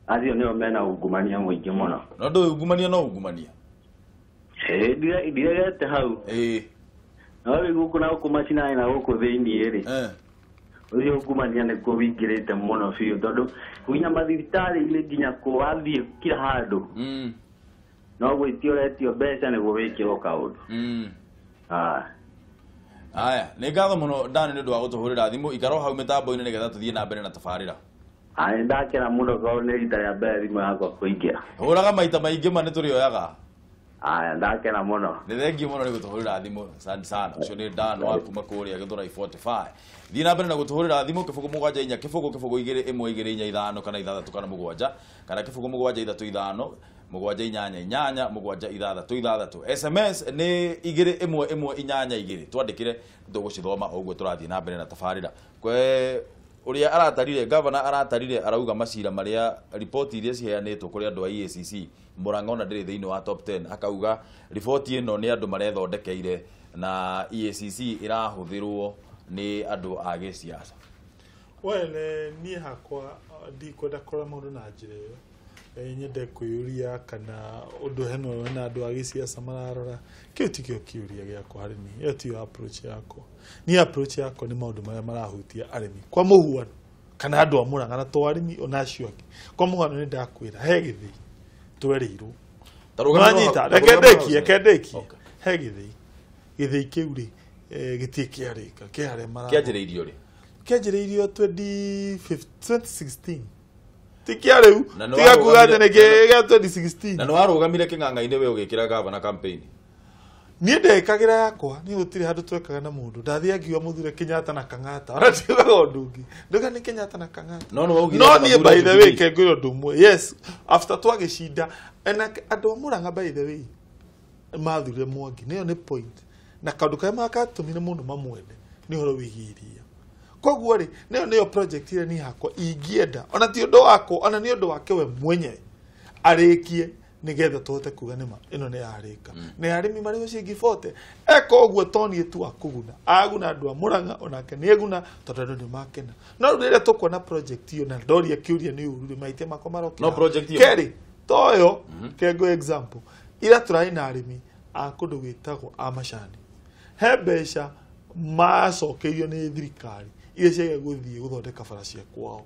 [SPEAKER 10] Acio nĩo mena ungumania mũingĩ mũno.
[SPEAKER 1] No ndũĩ ungumania no ungumania.
[SPEAKER 10] Ndiregete hau. No rĩu gũkũ na gũkũ macinani na gũkũ thĩiniĩ rĩ, ũcio ungumania nĩkuo wĩingĩrĩte mũno biũ tondũ nginya mathibitarĩ-inĩ nginya kũ wathiĩ kila handũ no gwĩtio ũretio mbeca nĩguo wĩkĩrwo kaũndũ.
[SPEAKER 1] Aya, nĩ ngatho mũno Dan nĩ ũndũ wa gũtũhũrĩra thimũ. Ikara o hau mĩtambo-inĩ nĩgetha tũthiĩ na mbere na tabarĩra.
[SPEAKER 10] Nĩ ndakena mũno tondũ nĩ rita rĩa mbere thimũ yakwa kũingĩra.
[SPEAKER 1] Hũraga maita maingĩ ma nĩ tũrĩoyaga.
[SPEAKER 10] Aya, ndakena mũno.
[SPEAKER 1] Nĩ thengiũ mũno nĩ gũtũhũrĩra thimũ. Asante sana. Ũcio nĩ Dan wa kuma kũrĩa Gĩthũrai 45. Thiĩ na mbere na gũtũhũrĩra thimũ 0 7 4 0 0 2 1 2 4 5 kana 6 kana 7 kana 0 7 3 5 7 8 8 7 6 6. SMS nĩ 2 1 1 8 2. Twandĩkĩre tũgũcithoma o ũguo tũrathiĩ na mbere na tabarĩra. Kwe Uria aratarire governor aratarire arauga macira maria report iria ciheanĩtwo kũrĩ andũ a EACC Murang'a ona ndĩrĩ thĩinĩ wa top 10 akauga report ĩno nĩ andũ marethondekeire na EACC ĩrahũthĩrwo nĩ andũ a gĩciaca.
[SPEAKER 5] Well, niĩ hakwa ndikwenda kũrora maũndũ na njĩra ĩyo. Nyende kwĩyũria kana ũndũ hena hena andũ a gĩciaca mararora. Kĩu tikĩo kĩũria gĩakwa harĩ niĩ, ĩyo tiyo approach yakwa. Niĩ approach yakwa nĩ maũndũ marĩa marahutia arĩmi kwa mũhuano kana andũ a Murang'a na to arĩmi ona acio angĩ. Kwa mũhuano nĩ ndakwĩra he gĩthĩi twerĩirwo. Nwanyita, reke ndĩkie. He gĩthĩi. Gĩthĩi kĩu rĩ gĩtirĩ kĩarĩka, kĩ harĩa mara.
[SPEAKER 1] Kĩanjĩrĩirio rĩ?
[SPEAKER 5] Kĩanjĩrĩirio 2016. Tikia rĩu, tiga kuga atĩ nĩ kĩa 2016.
[SPEAKER 1] Na nĩ warũgamire kĩng'ang'a-inĩ we ũgĩkĩra gavana campaign.
[SPEAKER 5] Niĩ ndekagĩra yakwa, niĩ gũtirĩ handũ twekaga na mũndũ. Ndathiĩ ngiuga mũthure Kenyatta na Kang'ata. Ona ndiugaga ũndũ ũngĩ. Ndauga nĩ Kenyatta na Kang'ata.
[SPEAKER 1] No nĩ waugire
[SPEAKER 5] No niĩ by the way
[SPEAKER 1] Jubilee.
[SPEAKER 5] kengwĩra ũndũ ũmwe. Yes, after twagĩcinda na andũ a Murang'a by the way mathurire Mwangi. Nĩyo nĩ point. Na kaũndũ karĩa gatũmire mũno mamwende nĩ ũhoro wĩgiĩ iria. Koguo rĩ, nĩyo nĩyo project ĩrĩa niĩ hakwa ingĩenda ona ti ũndũ wakwa ona nĩ ũndũ wake we mwenyewe arĩkie nĩgetha tũhote kuga nĩma ĩno nĩ yarĩka. Nĩ arĩmi marĩ ciringi 40 eka ũguo to niĩ tu akũguna aguna andũ a Murang'a onake nĩ eguna tondũ andũ nĩ makena. No rĩu rĩrĩa tũkuona project ĩyo na ndoria kĩũria nĩ ũru rĩ mahĩtia makwa marokĩra.
[SPEAKER 1] No project ĩyo
[SPEAKER 5] kerĩ toyo kengo example ira tũrarĩ na arĩmi a kũndũ gwĩtagwo a macani he mbeca macokeirio nĩ thirikari iria ciagĩa gũthiĩ gũthondeka bara cia kwao.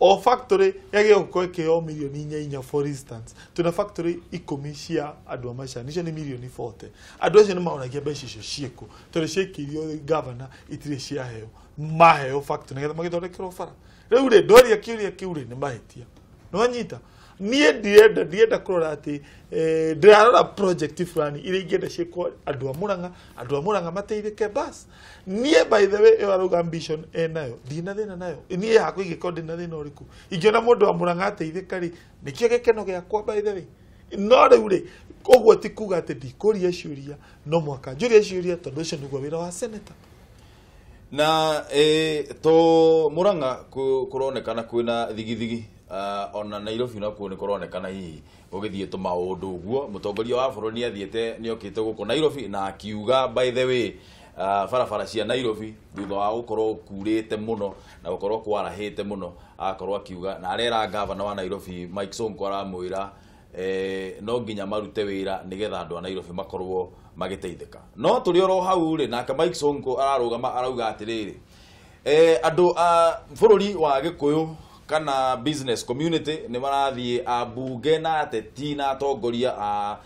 [SPEAKER 5] O factory yagĩa gũkorwo ĩkĩheo mirioni 4 for instance twĩna factory 10 cia andũ a macani icio nĩ mirioni 40. Andũ acio nĩ maonagia mbeca icio ciĩkũ tondũ ciaikĩirio governor itirĩ ciaheo maheo factory nĩgetha magĩthondekerwo bara. Rĩu rĩ ndoria kĩũria kĩu rĩ nĩ mahĩtia. Nĩwanyita? Niĩ ndienda kũrora atĩ ndĩrarora project fulani iria ingĩenda ciĩkwo andũ a Murang'a, andũ a Murang'a mateithĩke bas. Niĩ by the way ĩyo arauga ambition enayo ndina thĩna nayo. Niĩ hakwa ingĩkorwo ndĩna thĩna ũrĩkũ ingĩona mũndũ wa Murang'a ateithĩka rĩ nĩkĩo gĩkeno gĩakwa by the way. No rĩu rĩ ũguo ti kuga atĩ ndikũria ciũria no mũhaka njũrie ciũria tondũ ũcio nĩguo wĩra wa senator.
[SPEAKER 1] Na to Murang'a kũronekana kwĩna thigithigi ona Nairobi nakuo nĩ kũronekana hihi gũgĩthiĩ tũmaũndũ ũguo. Mũtongoria wa bũrũri nĩ athiĩte nĩ okĩte gũkũ Nairobi na akiuga by the way barabara cia Nairobi thutha wa gũkorwo kurĩte mũno na gũkorwo kwarahĩte mũno akorwo akiuga na arera gavana wa Nairobi Mike Sonko aramwĩra no nginya marute wĩra nĩgetha andũ a Nairobi makorwo magĩteithĩka. No tũrĩ oro hau rĩ nake Mike Sonko ararũgama arauga atĩrĩrĩ andũ a bũrũri wa Gĩkũyũ kana business community nĩ marathiĩ ambunge na ateti na atongoria a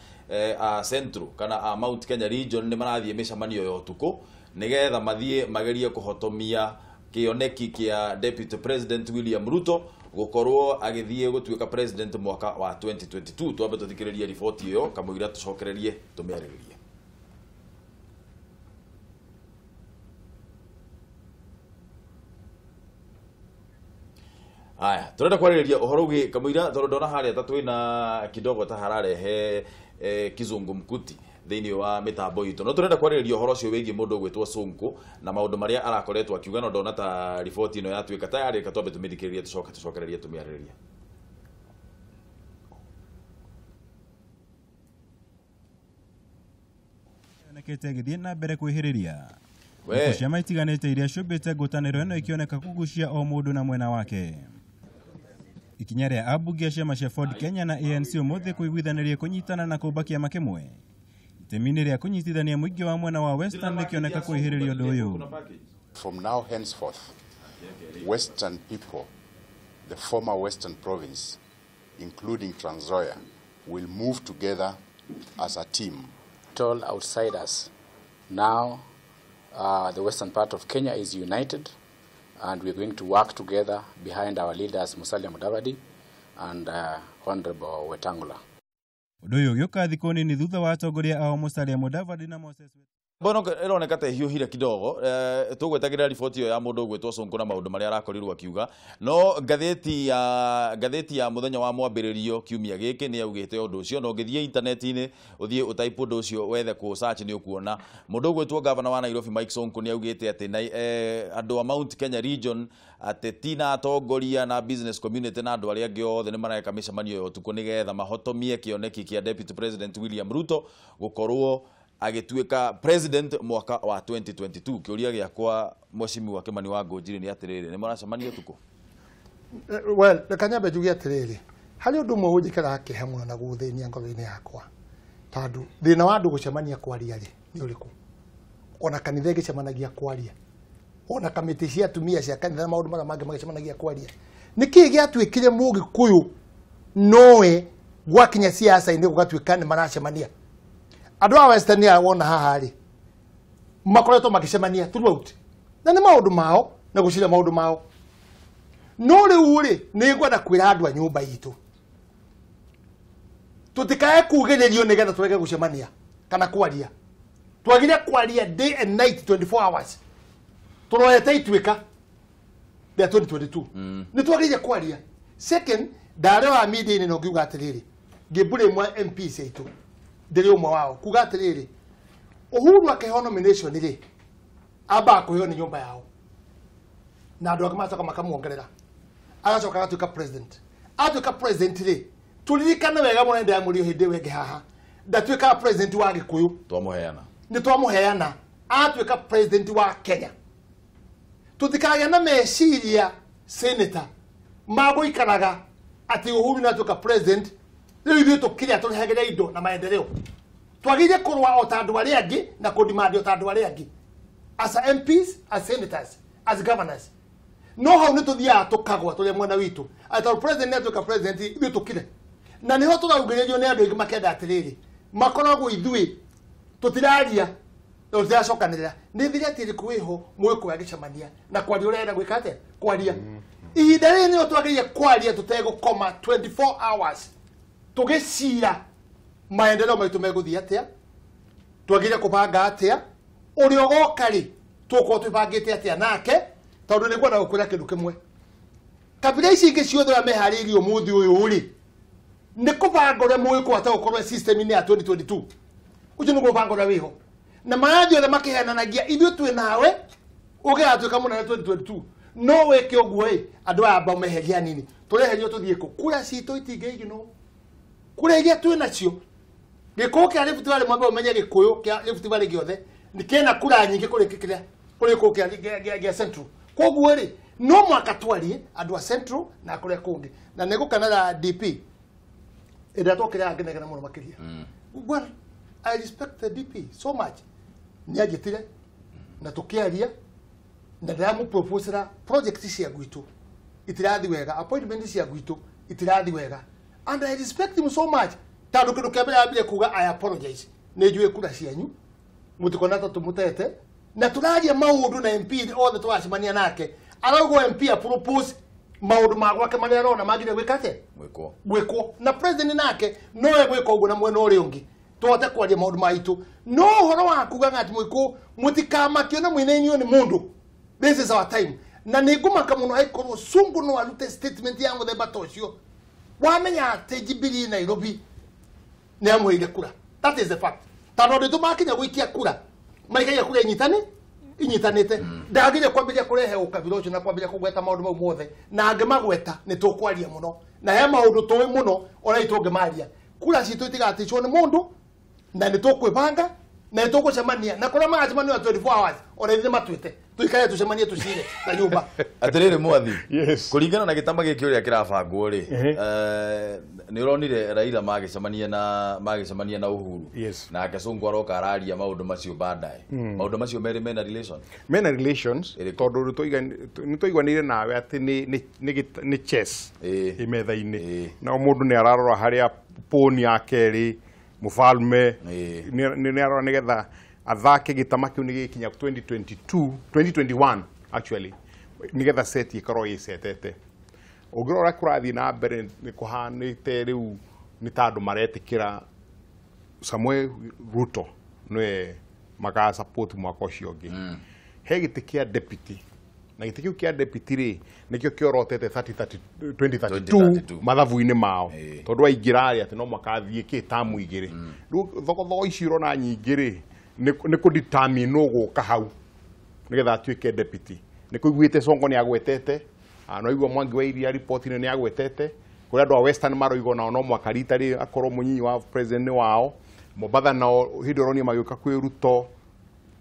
[SPEAKER 1] Central kana a Mount Kenya region nĩ marathiĩ mĩcemanio ya ũtukũ nĩgetha mathiĩ magerie kũhotomia kĩoneki kĩa Deputy President William Ruto gũkorwo agĩthiĩ gũtuĩka president mwaka wa 2022. Twambe tũthikĩrĩrie riboti ĩyo kamũira tũcokererie tũmĩarĩrĩrie. Aya, turenda kwarĩrĩria ũhoro ũgĩ kamũira tondũ ndona harĩa ta twĩna kidogo ta hararehe kizungumkuti thĩinĩ wa mĩtambo itũ. No turenda kwarĩrĩria ũhoro ũcio wĩgiĩ mũndũ ũgwĩtwo Sonko na maũndũ marĩa arakoretwo akiuga no ndona ta riboti ĩno yatuĩka ta yarĩka twambe tũmĩthikĩrĩrie tũcoke tũcokererie tũmĩarĩrĩrie.
[SPEAKER 11] Yonekete ĩgĩthiĩ na mbere kwĩhĩrĩria. Ciama itiganĩte iria ciũmbĩte ngũtanĩro ĩno ikĩoneka kũgucia o mũndũ na mwena wake. Ikinya rĩa ambunge a ciama cia Ford Kenya na ANC ũmũthĩ kũiguithanĩria kũnyitana na kũmba kĩama kĩmwe. Itemi-inĩ rĩa kũnyitithania mũingĩ wa mwena wa Western rĩkĩoneka kwĩhĩrĩria ũndũ ũyũ.
[SPEAKER 12] From now henceforth, Western people, the former Western province, including Trans Nzoia, will move together as a team.
[SPEAKER 13] Told outsiders, now the western part of Kenya is united and we're going to work together behind our leaders Musalia Mudavadi and Honorable Wetangula.
[SPEAKER 11] Ũndũ ũyũ ũgĩũka thikũ nini thutha wa atongoria ao Musalia Mudavadi na Moses
[SPEAKER 1] Mbono ĩroneka ta ĩhiũhire kidogo, tũgwetagĩrĩra riboti ĩyo ya mũndũ ũgwĩtwo Sonko na maũndũ marĩa arakorirwo akiuga. No ngathĩti ya mũthenya wa mwambĩrĩrio kiumia gĩkĩ nĩ yaugĩte ũndũ ũcio, na ũngĩthiĩ intaneti-inĩ, ũthiĩ ũtaipu ũndũ ũcio, wethe kũ search, nĩ ũkuona mũndũ ũgwĩtwo gavana wa Nairobi Mike Sonko nĩ augĩte atĩ na, andũ a Mount Kenya region, ateti na atongoria na business community na andũ arĩa angĩ othe nĩ mareka mĩcemanio ya ũtukũ nĩgetha mahotomie kĩoneki kĩa Deputy President William Ruto gũkorwo agĩtuĩka president mwaka wa 2022. Kĩũria gĩakwa, Mheshimiwa Kimani wa Ngũnjiri, nĩ atĩrĩrĩ, nĩ maracemania ũtukũ?
[SPEAKER 7] Well, reke nyambe njuge atĩrĩrĩ, harĩ ũndũ ũmwe ũnjĩkĩraga kĩeha mũno na gũthĩnia ngoro-inĩ yakwa, tondũ thĩna wa andũ gũcemania kwaria rĩ, nĩ ũrĩkũ? Ona kanitha ĩgĩcemanagia kwaria, ona kamĩtĩ cia atumia cia kanitha na maũndũ marĩa mangĩ magĩcemanagia kwaria, nĩ kĩĩ gĩatuĩkire Mũgĩkũyũ nowe gwakinya siasa-inĩ gũgatuĩka nĩ maracemania? Andũ a Western aya wona haha rĩ, makoretwo magĩcemania throughout, na nĩ maũndũ mao na gũciria maũndũ mao. No rĩu rĩ, nĩ ngwenda kwĩra andũ a nyũmba itũ tũtikae kugĩrĩrio nĩgetha tũrege gũcemania kana kwaria. Twagire kwaria day and night, 24 hours, tũroete ituĩka rĩa 2022, nĩ twagĩrĩire kwaria. Second, ndarĩ wa media-inĩ na ngiuga atĩrĩrĩ, ngĩmbũrĩ ĩmwe MPs aitũ, ndĩrĩ ũmwe wao, kuga atĩrĩrĩ, Uhuru akĩheo nomination rĩ, ambaga kũheo nĩ nyũmba yao na andũ angĩ magacoka makamuongerera, agacoka agatuĩka president. Atuĩka president rĩ, tũririkane wega mũno, ndĩramũrio hĩndĩ ĩyo ĩngĩ haha, ndatuĩkaga president wa Gĩkũyũ.
[SPEAKER 1] Twamũheana.
[SPEAKER 7] Nĩ twamũheana, atuĩka president wa Kenya. Tũtikagĩa na meciria, senator, magũikaraga atĩ Uhuru nĩ atuĩka president, rĩu ithuĩ tũkĩrĩa tũrehagĩra indo na maendeleo. Twagĩrĩire kũrũa o ta andũ arĩa angĩ na kũdemand o ta andũ arĩa angĩ, as a MPs, as senators, as governors. No hau nĩ tũthiaga tũkagwa tũrĩa mwena witũ atĩ tondũ president nĩ atuĩka president, ithuĩ tũkire, na nĩho tũraugĩrĩrio nĩ andũ aingĩ makenda atĩrĩrĩ, makoragwo ithuĩ tũtiraria na tũtiracokanĩrĩra. Nĩ thirati ĩrĩkũ ĩho mũgĩkũyũ agĩcemania na kwaria ũrĩa enda gwĩka atĩa kwaria? Ihinda rĩrĩ nĩrĩo twagĩrĩire kwaria tũtegũkoma, 24 hours, tũgĩcira maendeleo maitũ megũthiĩ atĩa, twagĩrĩire kũbanga atĩa, ũrĩa ũgoka rĩ, tũgũkorwo twĩbangĩte atĩa nake. Tondũ nĩ ngwenda gũkwĩra kĩndũ kĩmwe, kabira ici ingĩ ciothe ũrĩa meharĩirie ũmũthĩ ũyũ rĩ, nĩ kũbanga ũrĩa mũgĩkũyũ atagũkorwo system-inĩ ya 2022. Ũcio nĩguo mũbango ũrĩa wĩho, na marathiĩ othe makĩhenanagia ithuĩ twĩ nawe ũgĩgatuĩka mũnene 2022. No wĩke ũguo ĩ, andũ aya amba meherie hanini, tũreherio tũthiĩ kũ? Kura citũ itingĩiginwo, kura iria twĩ nacio, Gĩkũyũ kĩa Rift Valley, mwambe ũmenye Gĩkũyũ kĩa Rift Valley gĩothe nĩ kĩna kura nyingĩ kũrĩ kĩrĩa kũrĩ Gĩkũyũ kĩa Central. Koguo rĩ, no mwaka twarie andũ a Central na kũrĩa kũngĩ, na nĩ gũkenera DP ĩrĩa twokĩra ngenegena mũno makĩria. Well, I respect the DP so much. Nĩ anjĩtire na tũkĩaria na ndĩramũproposera project cia gwitũ itirathi wega, appointment cia gwitũ itirathi wega, and I respect him so much, tondũ kĩndũ kĩa mbere ambire kuga, "I apologize, nĩ njũĩ kura cianyu mũtikona ta tũmũtete na tũraria maũndũ." Na MP othe tũracemania nake, arauga MP a propose maũndũ ma gwake marĩa arona magire gwĩka atĩa?
[SPEAKER 1] Gwĩkwo.
[SPEAKER 7] Gwĩkwo. Na president nake no egwĩka ũguo na mwena ũrĩa ũngĩ, tũhote kwaria maũndũ maitũ. No ũhoro wa kuga ng'ati mwĩkũ, mũtikamakio na mwĩnainio nĩ mũndũ. This is our time, na nĩ ngũmaka mũno angĩkorwo Sungu no arute statement ya mũthemba ta ũcio. Wamenya atĩ Jubilee Nairobi nĩ amũheire kura, that is the fact, tondũ andũ makinya gũikia kura maikagia kura inyitane inyitanĩte. Ndagĩrĩire kwambĩrĩria kũrehe ũkabira ũcio na kwambĩrĩria kũgweta maũndũ mau mothe, na angĩmagweta nĩ tũkwaria mũno, na he maũndũ tũĩ mũno ona itũngĩmaria. Kura citũ itigaticwo nĩ mũndũ, na nĩ tũkwĩbanga na nĩ tũgũcemania na kũrĩa magacemania 24 hours, ona ithuĩ matuĩte tũikare tũcemanie tũcire na nyũmba.
[SPEAKER 1] Atĩrĩrĩ mwathi, kũringana na gĩtama gĩkĩ ũrĩa kĩrabangwo rĩ, nĩ ũronire Raila magĩcemania na Uhuru, nake Sonko aroka araria maũndũ macio baadaye. Maũndũ macio merĩ mena relation?
[SPEAKER 6] Mena relations, tondũ nĩ twaiguanĩire nawe atĩ nĩ chess ĩ metha-inĩ, na o mũndũ nĩ ararora harĩa poni yake ĩrĩ, mũfalme nĩ arora nĩgetha athake gĩtama kĩu nĩ gĩkinya 2022, 2021 actually, nĩgetha set ĩkorwo ĩcetete. Ũngĩrora kũrathiĩ na mbere nĩ kũhanĩte rĩu nĩ ta andũ maretĩkĩra Samuel Ruto nĩwe maka support mwaka ũcio ũngĩ. He gĩtĩ kĩa deputy na gĩtĩ kĩu kĩa deputy rĩ nĩkĩo kĩorotete 2032 mathabu-inĩ mao tondũ aingĩra rĩ atĩ no mwaka athiĩ kĩ tamu igĩrĩ. Rĩu thogothogo ici ũrona nyingĩ rĩ nĩ kũ determine ũgũka hau nĩgetha atuĩke deputy. Nĩ kũiguĩte Sonko nĩ agwetete, no igua Mwangi wa Iria report-inĩ nĩ agwetete, kũrĩ andũ a Western maroiga nao no mwaka rita rĩ akorwo mũnyinyi wa president nĩ wao. Mombatha nao hĩndĩ ũronia magĩũka kwĩ Ruto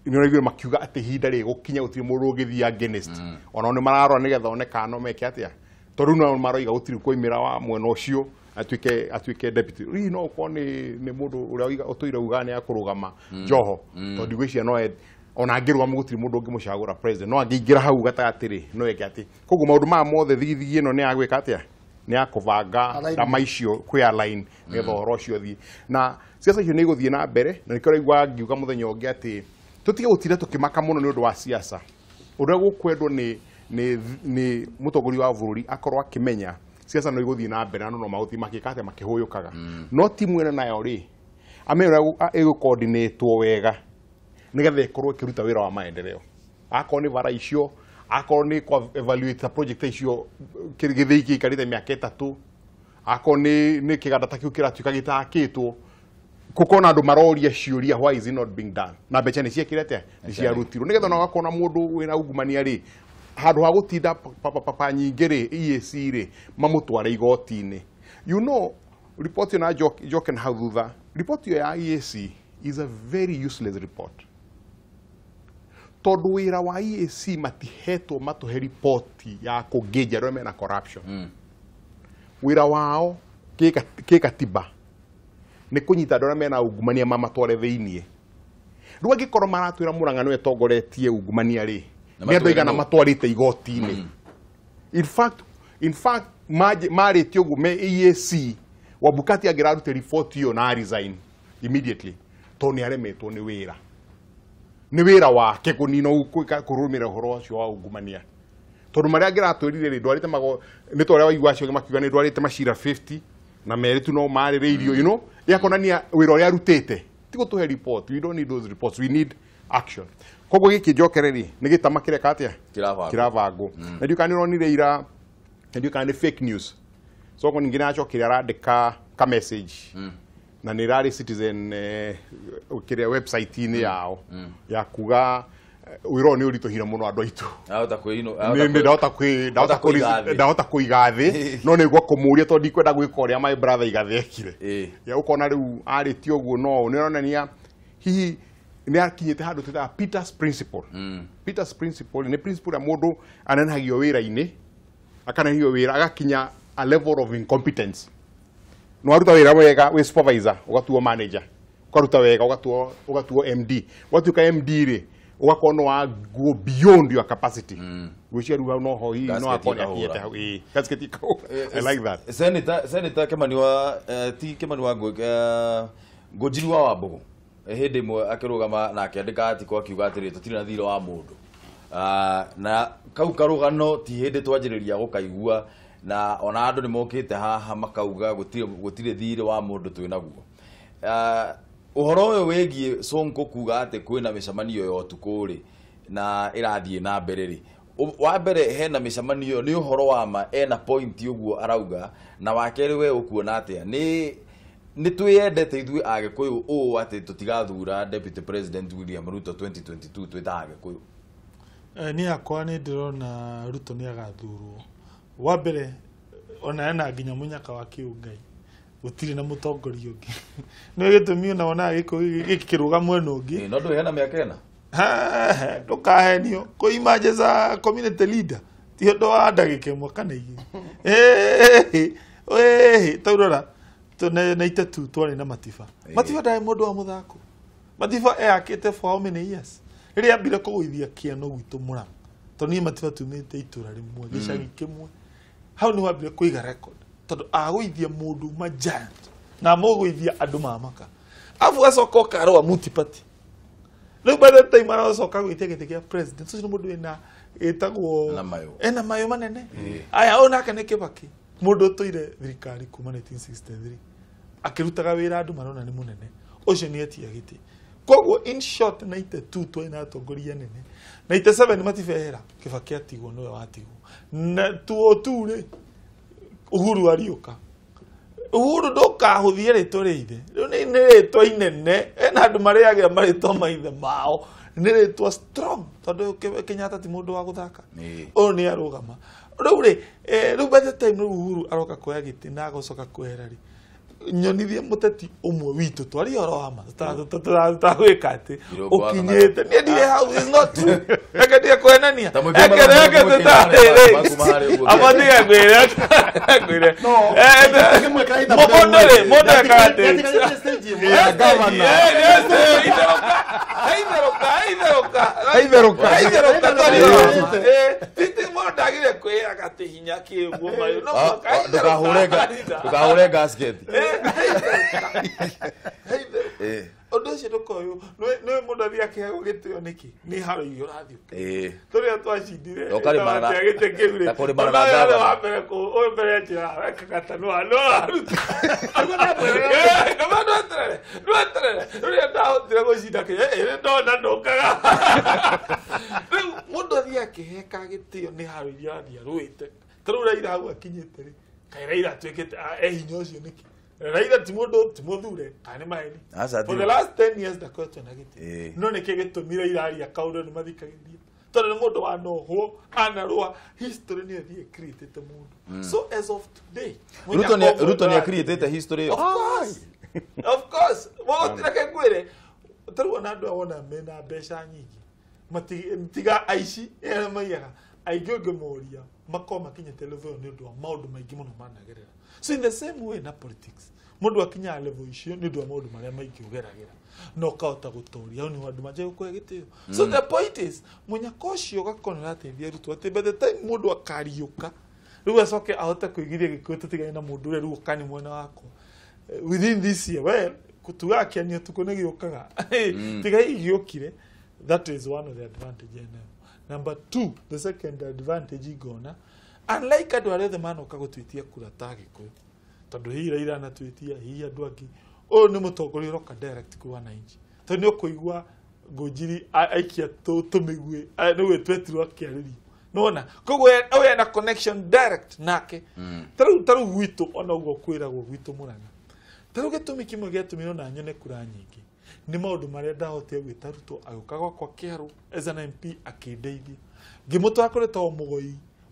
[SPEAKER 6] nĩ ũraiguire makiuga atĩ ihinda rĩgũkinya gũtirĩ mũndũ ũngĩthiĩ against. Onao nĩ mararora nĩgetha one kana no meke atĩa, tondũ rĩu nao maroiga gũtirĩ kwoimĩra wa mwena ũcio atuĩke deputy. Hihi no ũkorwo nĩ mũndũ ũrĩa ũtũire ugaga nĩ akũrũgama Joho, tondũ ndigwĩciria no ona angĩrũgama gũtirĩ mũndũ ũngĩmũcagũra president, no angĩingĩra hau gatagatĩ rĩ no eke atĩ. Koguo maũndũ maya mothe thigithigi ĩno nĩ ya gwĩka atĩa, nĩ ya kũbanga ndama icio kwĩ align nĩgetha ũhoro ũcio ũthiĩ. Na siasa icio nĩ igũthiĩ na mbere, na nĩkĩo ũraigua ngiuga mũthenya ũngĩ atĩ tũtige gũtinda tũkĩmaka mũno nĩ ũndũ wa siasa. Ũrĩa gũkwendwo nĩ mũtongoria wa bũrũri akorwo akĩmenya siasa no igũthiĩ na mbere na no magũthiĩ makĩka atĩa makĩhũyũkaga. No timu ĩno nayo rĩ amenye ũrĩa ĩgũcoordinatwo wega nĩgetha ĩkorwo ĩkĩruta wĩra wa maendeleo. Akorwo nĩ bara icio, akorwo nĩ evaluate project icio gĩthĩi gĩikarĩte mĩaka 3, akorwo nĩ kĩganda ta kĩu kĩratuĩka gĩtakĩtwo, gũkorwo na andũ maroria ciũria why is it not being done, na mbeca nĩ ciekire atĩa, nĩ ciarutirwo, nĩgetha ona ũgakora mũndũ wĩna ungumania rĩ handũ ha gũtinda papa nyingĩ rĩ EAC rĩ mamũtware igoti-inĩ. You know, report ĩyo na njoke na hau thutha, report ĩyo ya EAC is a very useless report. Tondũ wĩra wa EAC matihetwo matũhe ripoti ya kũngĩnja arĩa mena corruption. Wĩra wao kĩkatiba nĩ kũnyita andũ arĩa mena ungumania mamatware thĩiniĩ. Rĩu angĩkorwo maratwĩra Murang'a nĩwe tongoretie ungumania rĩ, nĩ andũ aigana matwarĩte igoti-inĩ. In fact marĩtie ũguo me EAC, Wabukati angĩrarute riboti ĩyo na resign immediately tondũ nĩ aremetwo nĩ wĩra. Nĩ wĩra wake kũnina kũrũmĩrĩra ũhoro ũcio wa ungumania. Tondũ marĩa angĩratwĩrire rĩ ndwarĩte nĩ ta ũrĩa waigua acio makiuga nĩ ndwarĩte macira 50 na merĩ tu no marĩrĩirio, you know, yakonania wĩra ũrĩa arutĩte. Ti gũtũhe report, we don't need those reports, we need action. Koguo gĩkĩ njokere rĩ nĩ gĩtama kĩreka atĩa, kĩrabangwo. Na ndiũĩ kana nĩ ũronire ira, na ndiũĩ kana nĩ fake news. Sonko ningĩ nĩaracokire arandĩka ka message na nĩ ĩrarĩ Citizen kĩrĩa website-inĩ yao ya kuga wĩra ũyũ nĩ ũritũhire mũno andũ aitũ. Ndahota kũiga thĩ no nĩ ngwa kũmũria tondũ ndikwenda gwĩka ũrĩa my brother Igathe ekire. Ya ũkona rĩu arĩtie ũguo no nĩ ũronania hihi nĩ akinyĩte handũ twĩtaga Peter's principle. Peter's principle nĩ principle ya mũndũ anenehagio wĩra-inĩ, akanenehio wĩra agakinya a level of incompetence. No aruta wĩra wega wĩ supervisor ũgatuo manager, ũkaruta wega ũgatuo MD, watuĩka MD rĩ ũgakorwo no wa go beyond your capacity. Gwĩciria rĩu no ho hihi no akorwo nĩakinyĩte hau. Gasket ikahũra. I like that.
[SPEAKER 1] Senator Kimani wa ti Kimani wa Ngũnjiri wa Wambũgũ hĩndĩ ĩmwe akĩrũgama na akĩandĩka article akiuga atĩrĩ tũtirĩ na thirĩ wa mũndũ. Na kau karũgano ti hĩndĩ twanjĩrĩria gũkaigua, na ona andũ nĩ mokĩte haha makauga gũtirĩ thirĩ wa mũndũ twĩ naguo. Ũhoro ũyũ wĩgiĩ Sonko kuga atĩ kwĩna mĩcemanio ya ũtukũ rĩ na ĩrathiĩ na mbere rĩ, wa mbere hena mĩcemanio nĩ ũhoro wa ma, ena point ũguo arauga, na wa kerĩ we ũkuona atĩa nĩ twĩyendete ithuĩ Agĩkũyũ ũũ atĩ tũtigathura Deputy President William Ruto 2022 twĩ ta Agĩkũyũ?
[SPEAKER 5] Niĩ hakwa nĩ ndĩrona Ruto nĩ agathurwo. Wa mbere ona ena nginya mũnyaka wa kĩũngai, gũtirĩ na mũtongoria ũngĩ. Nĩ gĩtũmi ona wonaga gĩkũ gĩkĩ kĩrũga mwena ũngĩ.
[SPEAKER 1] No ndũĩ hena mĩaka ĩna?
[SPEAKER 5] Ndũkahenio. Kũ emerge as a community leader ti ũndũ wa ndagĩka ĩmwe kana igĩrĩ. Taurora na 82 twarĩ na Matiba. Matiba ndarĩ mũndũ wa mũthako. Matiba eyakĩte for how many years? Rĩrĩa ambire kũgũithia kĩano gwitũ Mũrang'a, tondũ niĩ Matiba tumĩte itũra rĩmwe, gĩcagi kĩmwe, hau nĩho ambire kũiga record tondũ agũithia mũndũ uma giant na amũgũithia andũ mamaka, afu acoka okarũa multi-party. Rĩu by the time aracoka gwĩtia gĩtĩ kĩa president, ũcio nĩ mũndũ wĩna ĩtagwo ena mayũ manene. Aya ũyũ nake nĩ Kibaki, mũndũ ũtũire thirikari kuma 1963 akĩrutaga wĩra andũ marona nĩ mũnene, ũcio nĩ etia gĩtĩ. Koguo in short 92 twĩ na atongoria nene. 97 matibehera Kibaki atigwo niwe watigwo. Na 202 rĩ Uhuru ariũka. Uhuru ndũkahũthie rĩtwa rĩa ithe. Rĩu nĩ rĩtwa inene ena andũ marĩagĩra marĩtwa ma ithe mao. Nĩ rĩtwa strong tondũ Kenyatta ti mũndũ wa gũthaka. Ũyũ nĩ arũgama. Rĩu rĩ rĩu by the time rĩu Uhuru aroka kuoya gĩtĩ na agocoka kwehera rĩ nyonithie mũteti ũmwe witũ twarie ũhoro wa ma tũtagwĩka atĩ ũkinyĩte niĩ ndirĩ hau is not true reke ndige kwenania reke tũtarĩrĩ ngwĩre mũndũ rĩ mũndũ ekaga atĩ itherũka titi mũndũ ndagire kwĩraga atĩ hinya kĩguo mayũ no
[SPEAKER 1] ndũkahũre gasket.
[SPEAKER 5] Ũndũ ũcio ndũkoywo nĩ mũndũ athiĩ akĩheagwo gĩtĩo nĩkĩ nĩ haro iria ũrathiĩ tũrĩa twacindire gĩtĩ kĩu rĩ wa mbere ũyũ mbere njĩra wekaga ta no aruta ndweterere rĩrĩa ndahotire gũcinda kĩ ndona ndũkaga rĩu mũndũ athiĩ akĩheka gĩtĩo nĩ haro iria ũrathiĩ arũĩte ta rĩu Raila hau akinyĩte rĩ kaĩ Raila atuĩkĩte e hinya ũcio nĩkĩ Raila ti mũndũ ti mũthure kana nĩ maheni for the last 10 years ndakoretwo na gĩtĩ no nĩkĩ gĩtũmire iraria kaũndũ nĩ mathikagĩrĩria tondũ nĩ mũndũ wanohwo anarũa history nĩ ĩthiĩ ĩcreatĩte mũndũ so as of today
[SPEAKER 1] Ruto nĩ acreatĩte history
[SPEAKER 5] of course reke ngwĩre tarĩu ona andũ awona mena mbeca nyingĩ tiga aici arĩa maiyaga aingĩ ũngĩmoria makorwo makinyĩte level ĩyo nĩ ũndũ wa maũndũ maingĩ mũno managerera. So in the same way na politics mũndũ akinyaga level icio nĩ ũndũ wa maũndũ marĩa maingĩ ũgeragĩra na ũkahota gũtooria hau nĩho andũ manjagia gũkũhe gĩtĩo. So the point is mũnyaka ũcio ũgakorwo nĩ ũrateithia Ruto atĩ by the time mũndũ akariũka rĩu acoke ahote kũigithia Gĩkũyũ tũtigane na mũndũ ũrĩa rĩu ũka nĩ mwena wakwa within this year well tugaga kĩanio tukũ nĩ gĩũkaga tiga hihi gĩũkire. That is one of the advantage enayo. Number two, the second advantage igona unlike andũ arĩa othe manoka gũtwĩtia kura ta Gĩkũyũ tondũ hihi Raila anatwĩtia hihi andũ angĩ ũyũ nĩ mũtongoria ũroka direct kwĩ wananchi tondũ nĩ ũkũigua Ngũnjiri aikia tũmĩguĩ nĩguo twetirwo akĩarĩrio nĩwona koguo ũyũ ena connection direct nake tarĩu gwitũ ona ũguo kwĩragwo gwitũ Mũrang'a tarĩu gĩtũmi kĩmwe gĩatũmire ona nyone kura nyingĩ nĩ maũndũ marĩa ndahotire gwĩta Ruto agĩũka gwakwa Kĩharũ as an MP akĩndeithia ngĩmũtwara kũrĩ to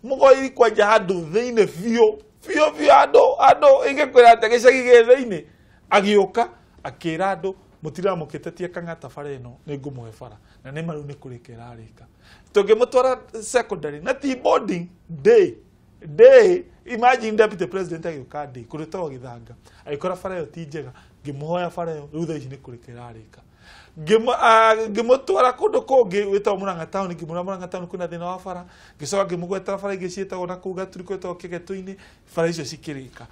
[SPEAKER 5] Mũgoi kwanja handũ thĩinĩ biũ biũ biũ andũ ingĩkwĩra atĩ gĩcagi gĩ thĩinĩ agĩũka akĩra andũ mũtiramũkĩtetie Kang'ata bara ĩno nĩ ngũmũhe bara na nĩ ma rĩu nĩ kũrĩka ĩrarĩka tũngĩmũtwara secondary na ti boarding day imagine deputy president agĩũka day kũrĩ to Gĩthanga agĩkora bara ĩyo ti njega ngĩmũhoya bara ĩyo rĩu thaa ici nĩ kũrĩka ĩrarĩka ngĩmũtwara kũndũ kũngĩ wĩtagwo Mũrang'a town ngĩmwĩra Mũrang'a town kwĩna thĩna wa bara ngĩcoka ngĩmũgwetera bara ingĩ ciĩtagwo na kũu Gaturi kwĩtagwo Kĩgetũ-inĩ bara icio cikĩrĩka.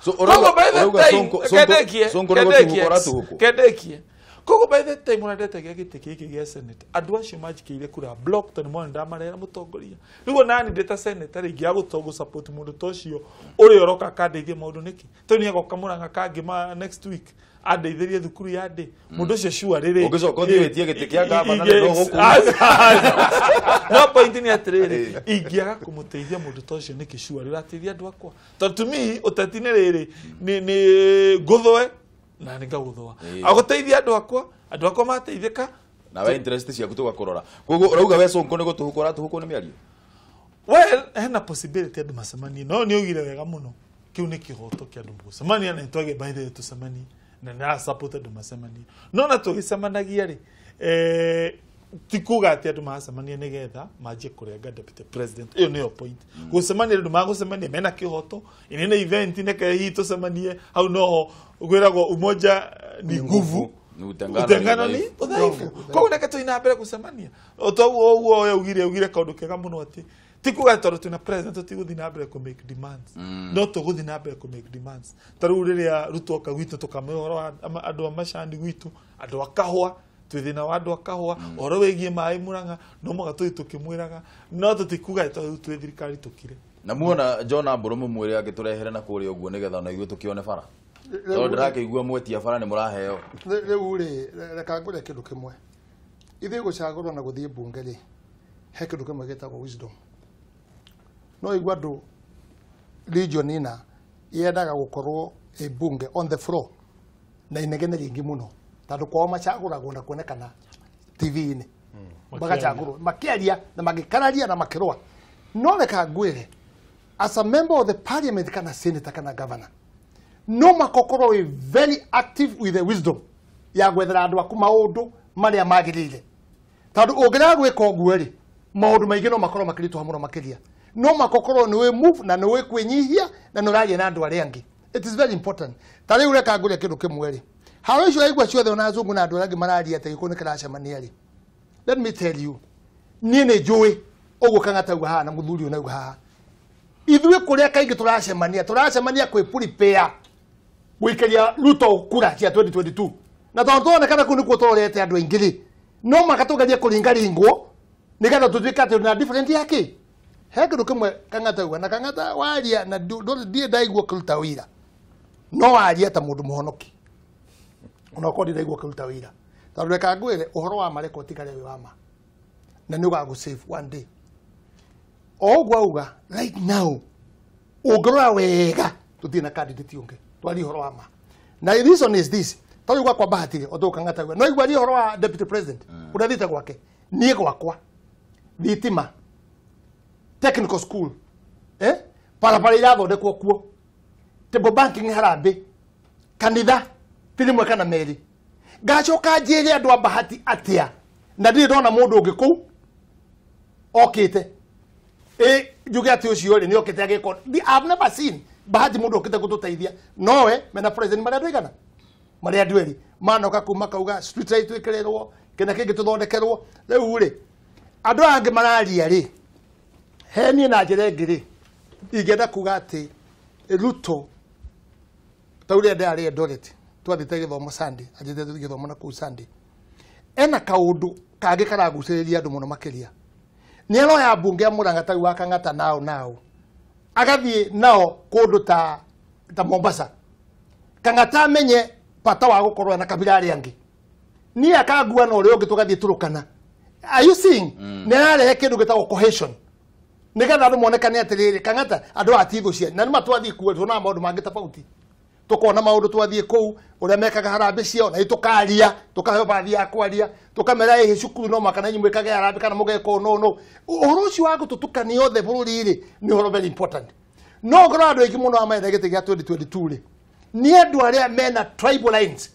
[SPEAKER 5] Kendekie koguo by the time ũrĩa ndetagia gĩtĩ gĩkĩ gĩa senate andũ acio manjikĩire kura block tondũ mona ndamarehera mũtongoria rĩu ona niĩ ndĩ ta senator ingĩaga gũ support mũndũ ta ũcio ũrĩa ũroka akandeithia maũndũ nĩkĩ tondũ nĩ agoka Mũrang'a kangĩ next week andeithĩrie thukuru ya ndĩ mũndũ ũcio sure rĩrĩ
[SPEAKER 1] ũngĩcoka ũthiĩ wĩtie gĩtĩ kĩa gavana nĩ gũkũ
[SPEAKER 5] no point nĩ atĩrĩrĩ ingĩaga kũmũteithia mũndũ ta ũcio nĩkĩ sure ũrateithia andũ akwa tondũ to me ũteti nĩ rĩrĩ nĩ ngũthũe na nĩ ngagũthũa agũteithia andũ akwa mateithĩka
[SPEAKER 1] na we interest ciaku tũgakũrora koguo ũrauga we Sonko nĩ gũtũhũkwo ũratũhũkwo nĩ mĩario
[SPEAKER 5] well hena possibility andũ macemanie no nĩ augire wega mũno kĩu nĩ kĩhoto kĩa andũ gũcemania na nĩtwage by the way tũcemanie na nĩ support andũ macemanie no na tũgĩcemanagia rĩ ti kuga atĩ andũ maracemania nĩgetha manjie kũrenga deputy president ĩyo nĩyo point gũcemania andũ magũcemania mena kĩhoto ĩnĩ nĩ event neke hihi tũcemanie hau noho gwĩragwo umoja ni nguvu utengano ni udhaifu koguo reke tũthiĩ na mbere gũcemania toguo ũguo augire kaũndũ kega mũno atĩ ti kuga tondũ twĩna president tũtigũthiĩ na mbere kũ make demands no tũgũthiĩ na mbere kũ make demands ta rĩu rĩrĩa Ruto oka gwitũ tũkamũhe ũhoro wa andũ a macani gwitũ andũ a kahũa twĩ thĩna wa andũ a kahũa ũhoro wĩgiĩ maĩ Mũrang'a no mũhaka tũthiĩ tũkĩmwĩraga no tũtikuga tondũ twĩ thirikari tũkire
[SPEAKER 1] na muona John Ambũrũ mũmwĩre angĩtũrehere na kũrĩa ũguo nĩgetha ona ithuĩ tũkĩone bara tondũ ndĩrakĩigua mwetia bara nĩ mũraheo
[SPEAKER 7] rĩu rĩ reka ngwĩre kĩndũ kĩmwe Ithuĩ gũcagũrwo na gũthiĩ mbunge rĩ, he kĩndũ kĩmwe gĩtagwo wisdom. No igua andũ region ina yendaga gũkorwo ĩ mbunge on the floor na inegene rĩingĩ mũno tondũ kwao macagũragwo na kuonekana TV-inĩ. Magacagũrwo makĩaria na magĩkararia na makĩrũa. No reka ngwĩre, as a member of the parliament kana senator kana governor, no makokorwo wĩ very active with the wisdom ya gwethera andũ aku maũndũ marĩa magĩrĩire. Tondũ ũngĩrega gwĩka ũguo rĩ, maũndũ maingĩ no makorwo makĩritũha mũno makĩria. No makokorwo nĩ wĩ move na nĩ wĩ kwĩnyihia na nĩ ũraria na andũ arĩa angĩ. It is very important. Ta rĩu reka ngũrie kĩndũ kĩmwe rĩ, haro icio aigua ciothe ona azungu na andũ arĩa angĩ mararia atĩ gĩkũyũ nĩ kĩracemania rĩ, let me tell you, niĩ nĩ njũĩ ũguo Kang'ata auga haha na mũthuri ũyũ nauga haha. Ithuĩ kũrĩa kaingĩ tũracemania kwĩ prepare gũikĩria Ruto kura cia 2022. Na tondũ tuonekana kũu nĩkuo tũrorete andũ aingĩ rĩ, no maka tũgerie kũringaringwo nĩgetha tũtuĩke atĩ na different ya kĩ. He kĩndũ kĩmwe Kang'ata auga, na Kang'ata waria na ndirĩ ndaigua ũkĩruta wĩra, no waria ta mũndũ mũhonoki onokorwo ndirĩ ndaigua ũkĩruta wĩra. Tondũ reka ngwĩre ũhoro wa mareko tiga rĩu wa ma, na nĩ ũgagũ save one day. O ũguo auga right now ũngĩrora wega tũtirĩ na candidate ũngĩ twarie ũhoro wa ma. Na the reason is this, tondũ gwakwa Bahati rĩ, o Kang'ata auga no igua ũhoro wa deputy president ũrĩa thiĩte gwake, niĩ gwakwa thitima, technical school, barabara irathondekwo kuo, table banking harambĩ, kanitha ti rĩmwe kana merĩ. Ngacoka njĩre andũ a Bahati atĩa na ndirĩ ndona mũndũ ũngĩ kũu okĩte njuge atĩ ũcio rĩ nĩ okĩte agĩka. I've never seen Bahati mũndũ okĩte gũtũteithia. Nowe mena president marĩa andũ aigana, marĩa andũ erĩ manoka kuma kauga street light twĩkĩrĩrwo kĩna kĩngĩ tũthondekerwo. Rĩu rĩ andũ aya angĩ mararia rĩ, he niĩ na njĩra ĩngĩ rĩ, ingĩenda kuga atĩ Ruto ta ũrĩa ndarĩ Eldoret twathiĩte gĩthomo Sunday, anjĩte tũthiĩ gĩthomo na kũu Sunday, ena kaũndũ kangĩ karagucĩrĩria andũ mũno makĩria. Nĩ aroya mbunge ya Murang'a ta wa Kang'ata nao agathiĩ nao kũndũ ta Mombasa. Kang'ata amenye bata wa gũkorwo na kabira arĩa angĩ, niĩ akangua na ũrĩa ũngĩ tũgathiĩ Turukana. Are you seeing? Nĩ ararehe kĩndũ gĩtagwo cohesion nĩgetha andũ monekane atĩrĩrĩ, Kang'ata andũ aya ti thũ cia na nĩ ma twathiĩ kuo tuonaga maũndũ mangĩ tofauti. Tukona maũndũ twathiĩ kũu ũrĩa mekaga harambĩ ciao na tũkaria tũkaheo bathi ya kwaria tũkamera ĩhĩ cukuru no maka na inyuĩ mwĩkage harambĩ kana mũgeka ũũ no ũhoro ũcio wa gũtũtukania othe bũrũri rĩ nĩ ũhoro very important. No ngorwo andũ aingĩ mũno amaetha gĩtĩ gĩa 2022 rĩ nĩ andũ arĩa mena tribal lines.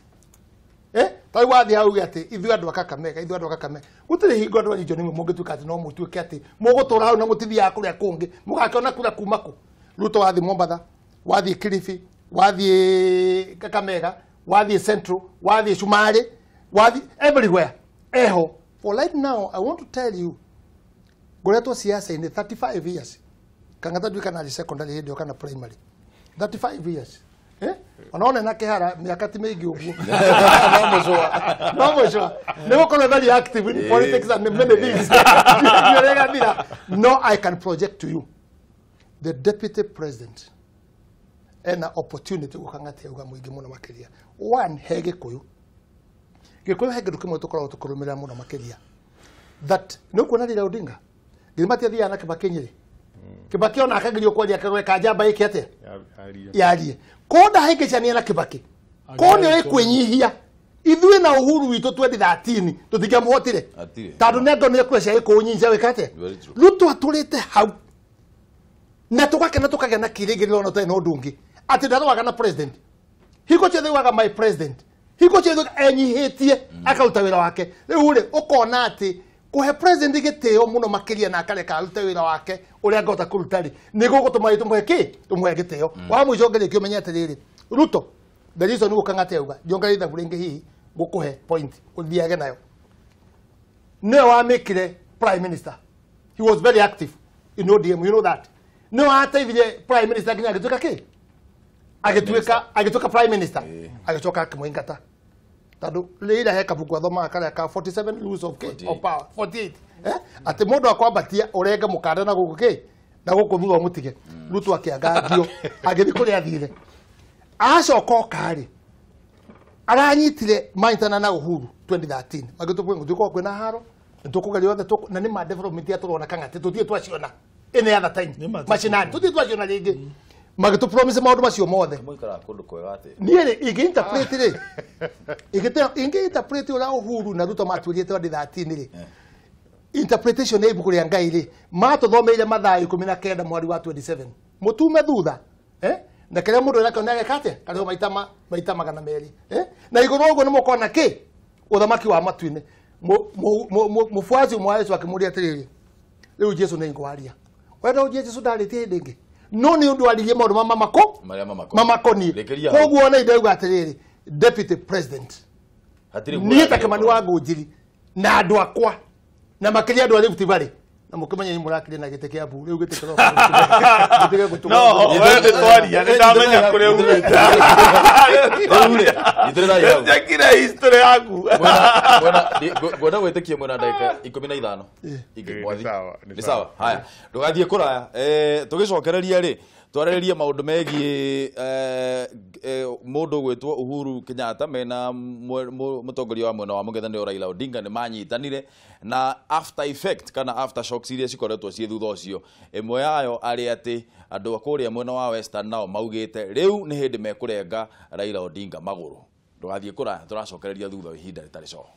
[SPEAKER 7] Ta rĩu wathiĩ hau uge atĩ ithuĩ andũ a Kakamega, ithuĩ andũ a Kakamega, gũtirĩ hingo andũ a region ĩmwe mũngĩtuĩka atĩ no mũtuĩke atĩ mũgũtũra hau na mũtithiaga kũrĩa kũngĩ mũgakĩona kura kuma kũ. Ruto wathiĩ Mombatha, wathiĩ Kilifi, wathiĩ Kakamega, wathiĩ Central, wathiĩ Shumari, wathiĩ everywhere eho. For right now I want to tell you, ngoretwo siasa-inĩ 35 years. Kang'ata nduĩka narĩ secondary hĩndĩ ĩyo kana primary 35 years. Ona na kĩhara mĩaka ti mĩingĩ ũguo. No mũcũa nĩ gũkorwo very active in politics and many things. No, I can project to you the deputy president ena opportunity gũkang'atia uga mũingĩ mũno makĩria. One, he Gĩkũyũ. Gĩkũyũ he kĩndũ kĩmwe tũkoragwo tũkĩrũmĩrĩra mũno makĩria, that nĩ ũkuona Raila Odinga githĩ matiathiaga na Kibaki Nyĩrĩ. Kibaki ona akagerio kwaria akagweka njamba ĩke atĩa yarie ko ndahĩngĩcania na Kibaki ko nĩ kwĩnyihia. Ithuĩ na Uhuru witũ 2013 tũtingĩamũhotire tondũ nĩ angonire kura cia Gĩkũyũ nyingĩ wĩka atĩa. Ruto atũrĩte hau na tũgakena tũkagĩa na kĩrĩgĩrĩro ona tũtarĩ na ũndũ ũngĩ atĩ ndarũaga na president. Hingo ciothe augaga my president, hingo ciothe enyihĩtie akaruta wĩra wake. Rĩu rĩ ũkona atĩ kũhe president gĩtĩo mũno makĩria na akareka arute wĩra wake ũrĩa angĩhota kũruta rĩ nĩ gũgũtũma tũmũhe kĩ tũmũhe gĩtĩo. Wa mũico ngĩrĩkia ũmenye atĩrĩrĩ, Ruto the reason gũkang'ate auga njongerere ithabu rĩngĩ hihi gũkũhe point ũthiage nayo, nĩwe wamĩkire prime minister. He was very active in ODM, you know that. Nĩwe wateithirie prime minister nginya agĩtuĩka kĩ, agĩtuĩka prime minister, agĩcoka akĩmũingata tondũ rĩrĩa he kabuku athomaga karĩa ka 47 rules of power 48 atĩ mũndũ akwambatia ũrenge mũkanda na gũkũ kĩ na gũkũ thutha mũtige. Ruto akĩangangio agĩthiĩ kũrĩa athire. Acoka oka rĩ Aranyitire manyitana na Uhuru 2013 magĩtũbwe gũtuĩka kwĩna haro tũkũgeria othe na nĩ ma development ya tũrona Kang'ata tũthiĩ twaciona any other time macinani tũthiĩ twaciona rĩngĩ magĩtũ promise maũndũ macio mothe.
[SPEAKER 1] Mũikaraga kũndũ kwega atĩ
[SPEAKER 7] niĩ rĩ ingĩ-interpret rĩ ingĩ-interpret ũrĩa Uhuru na Ruto matuĩrĩte 2013 rĩ interpretation ya ibuku rĩa Ngai rĩ matũthomeire mathaa 19 mweri wa 27 mũtume thutha na kĩrĩa mũndũ arakĩona ageka atĩa karĩho maita 200 na igũrũ ũguo nĩ mũkona kĩ ũthamaki wa matu-inĩ. Mũfuasi ũmwe wa Yesu akĩmũũria atĩrĩrĩ rĩu Jesu nĩ ngwaria wenda ũnjie Jesu ndarĩtie hĩndĩ ĩngĩ no nĩ ũndũ aririe maũndũ ma mamako mamakoniĩ koguo ona indauga atĩrĩrĩ deputy president niĩ ta Kimani wa Ngũnjiri na andũ akwa na makĩria andũ a Rift Valley na mũkĩmenye nĩ mũrakĩrĩ na gĩtĩ kĩa mbu rĩu gĩtĩ kĩroka.
[SPEAKER 14] No we nĩ twaria nĩ ndamenya kũrĩa umĩte. Njekire history yaku.
[SPEAKER 1] Ngwenda gwĩtĩkia mwena ndagĩka 15 ingĩ mwathi. Nĩ sawa. Haya ndũgathiĩ kũraya tũgĩcokereria rĩ twarĩrĩrie maũndũ megiĩ mũndũ gwĩtwo Uhuru Kenyatta mena mũtongoria wa mwena wa mũng'ethanĩro Raila Odinga nĩ manyitanire na after effect kana after shocks iria cikoretwo ciĩ thutha ũcio ĩmwe yayo arĩ atĩ andũ a kũrĩa mwena wa Western nao maugĩte rĩu nĩ hĩndĩ mekũrenga Raila Odinga magũrũ. Ndũgathiĩ kũraya tũracokereria thutha wa ihinda rĩtarĩ coho.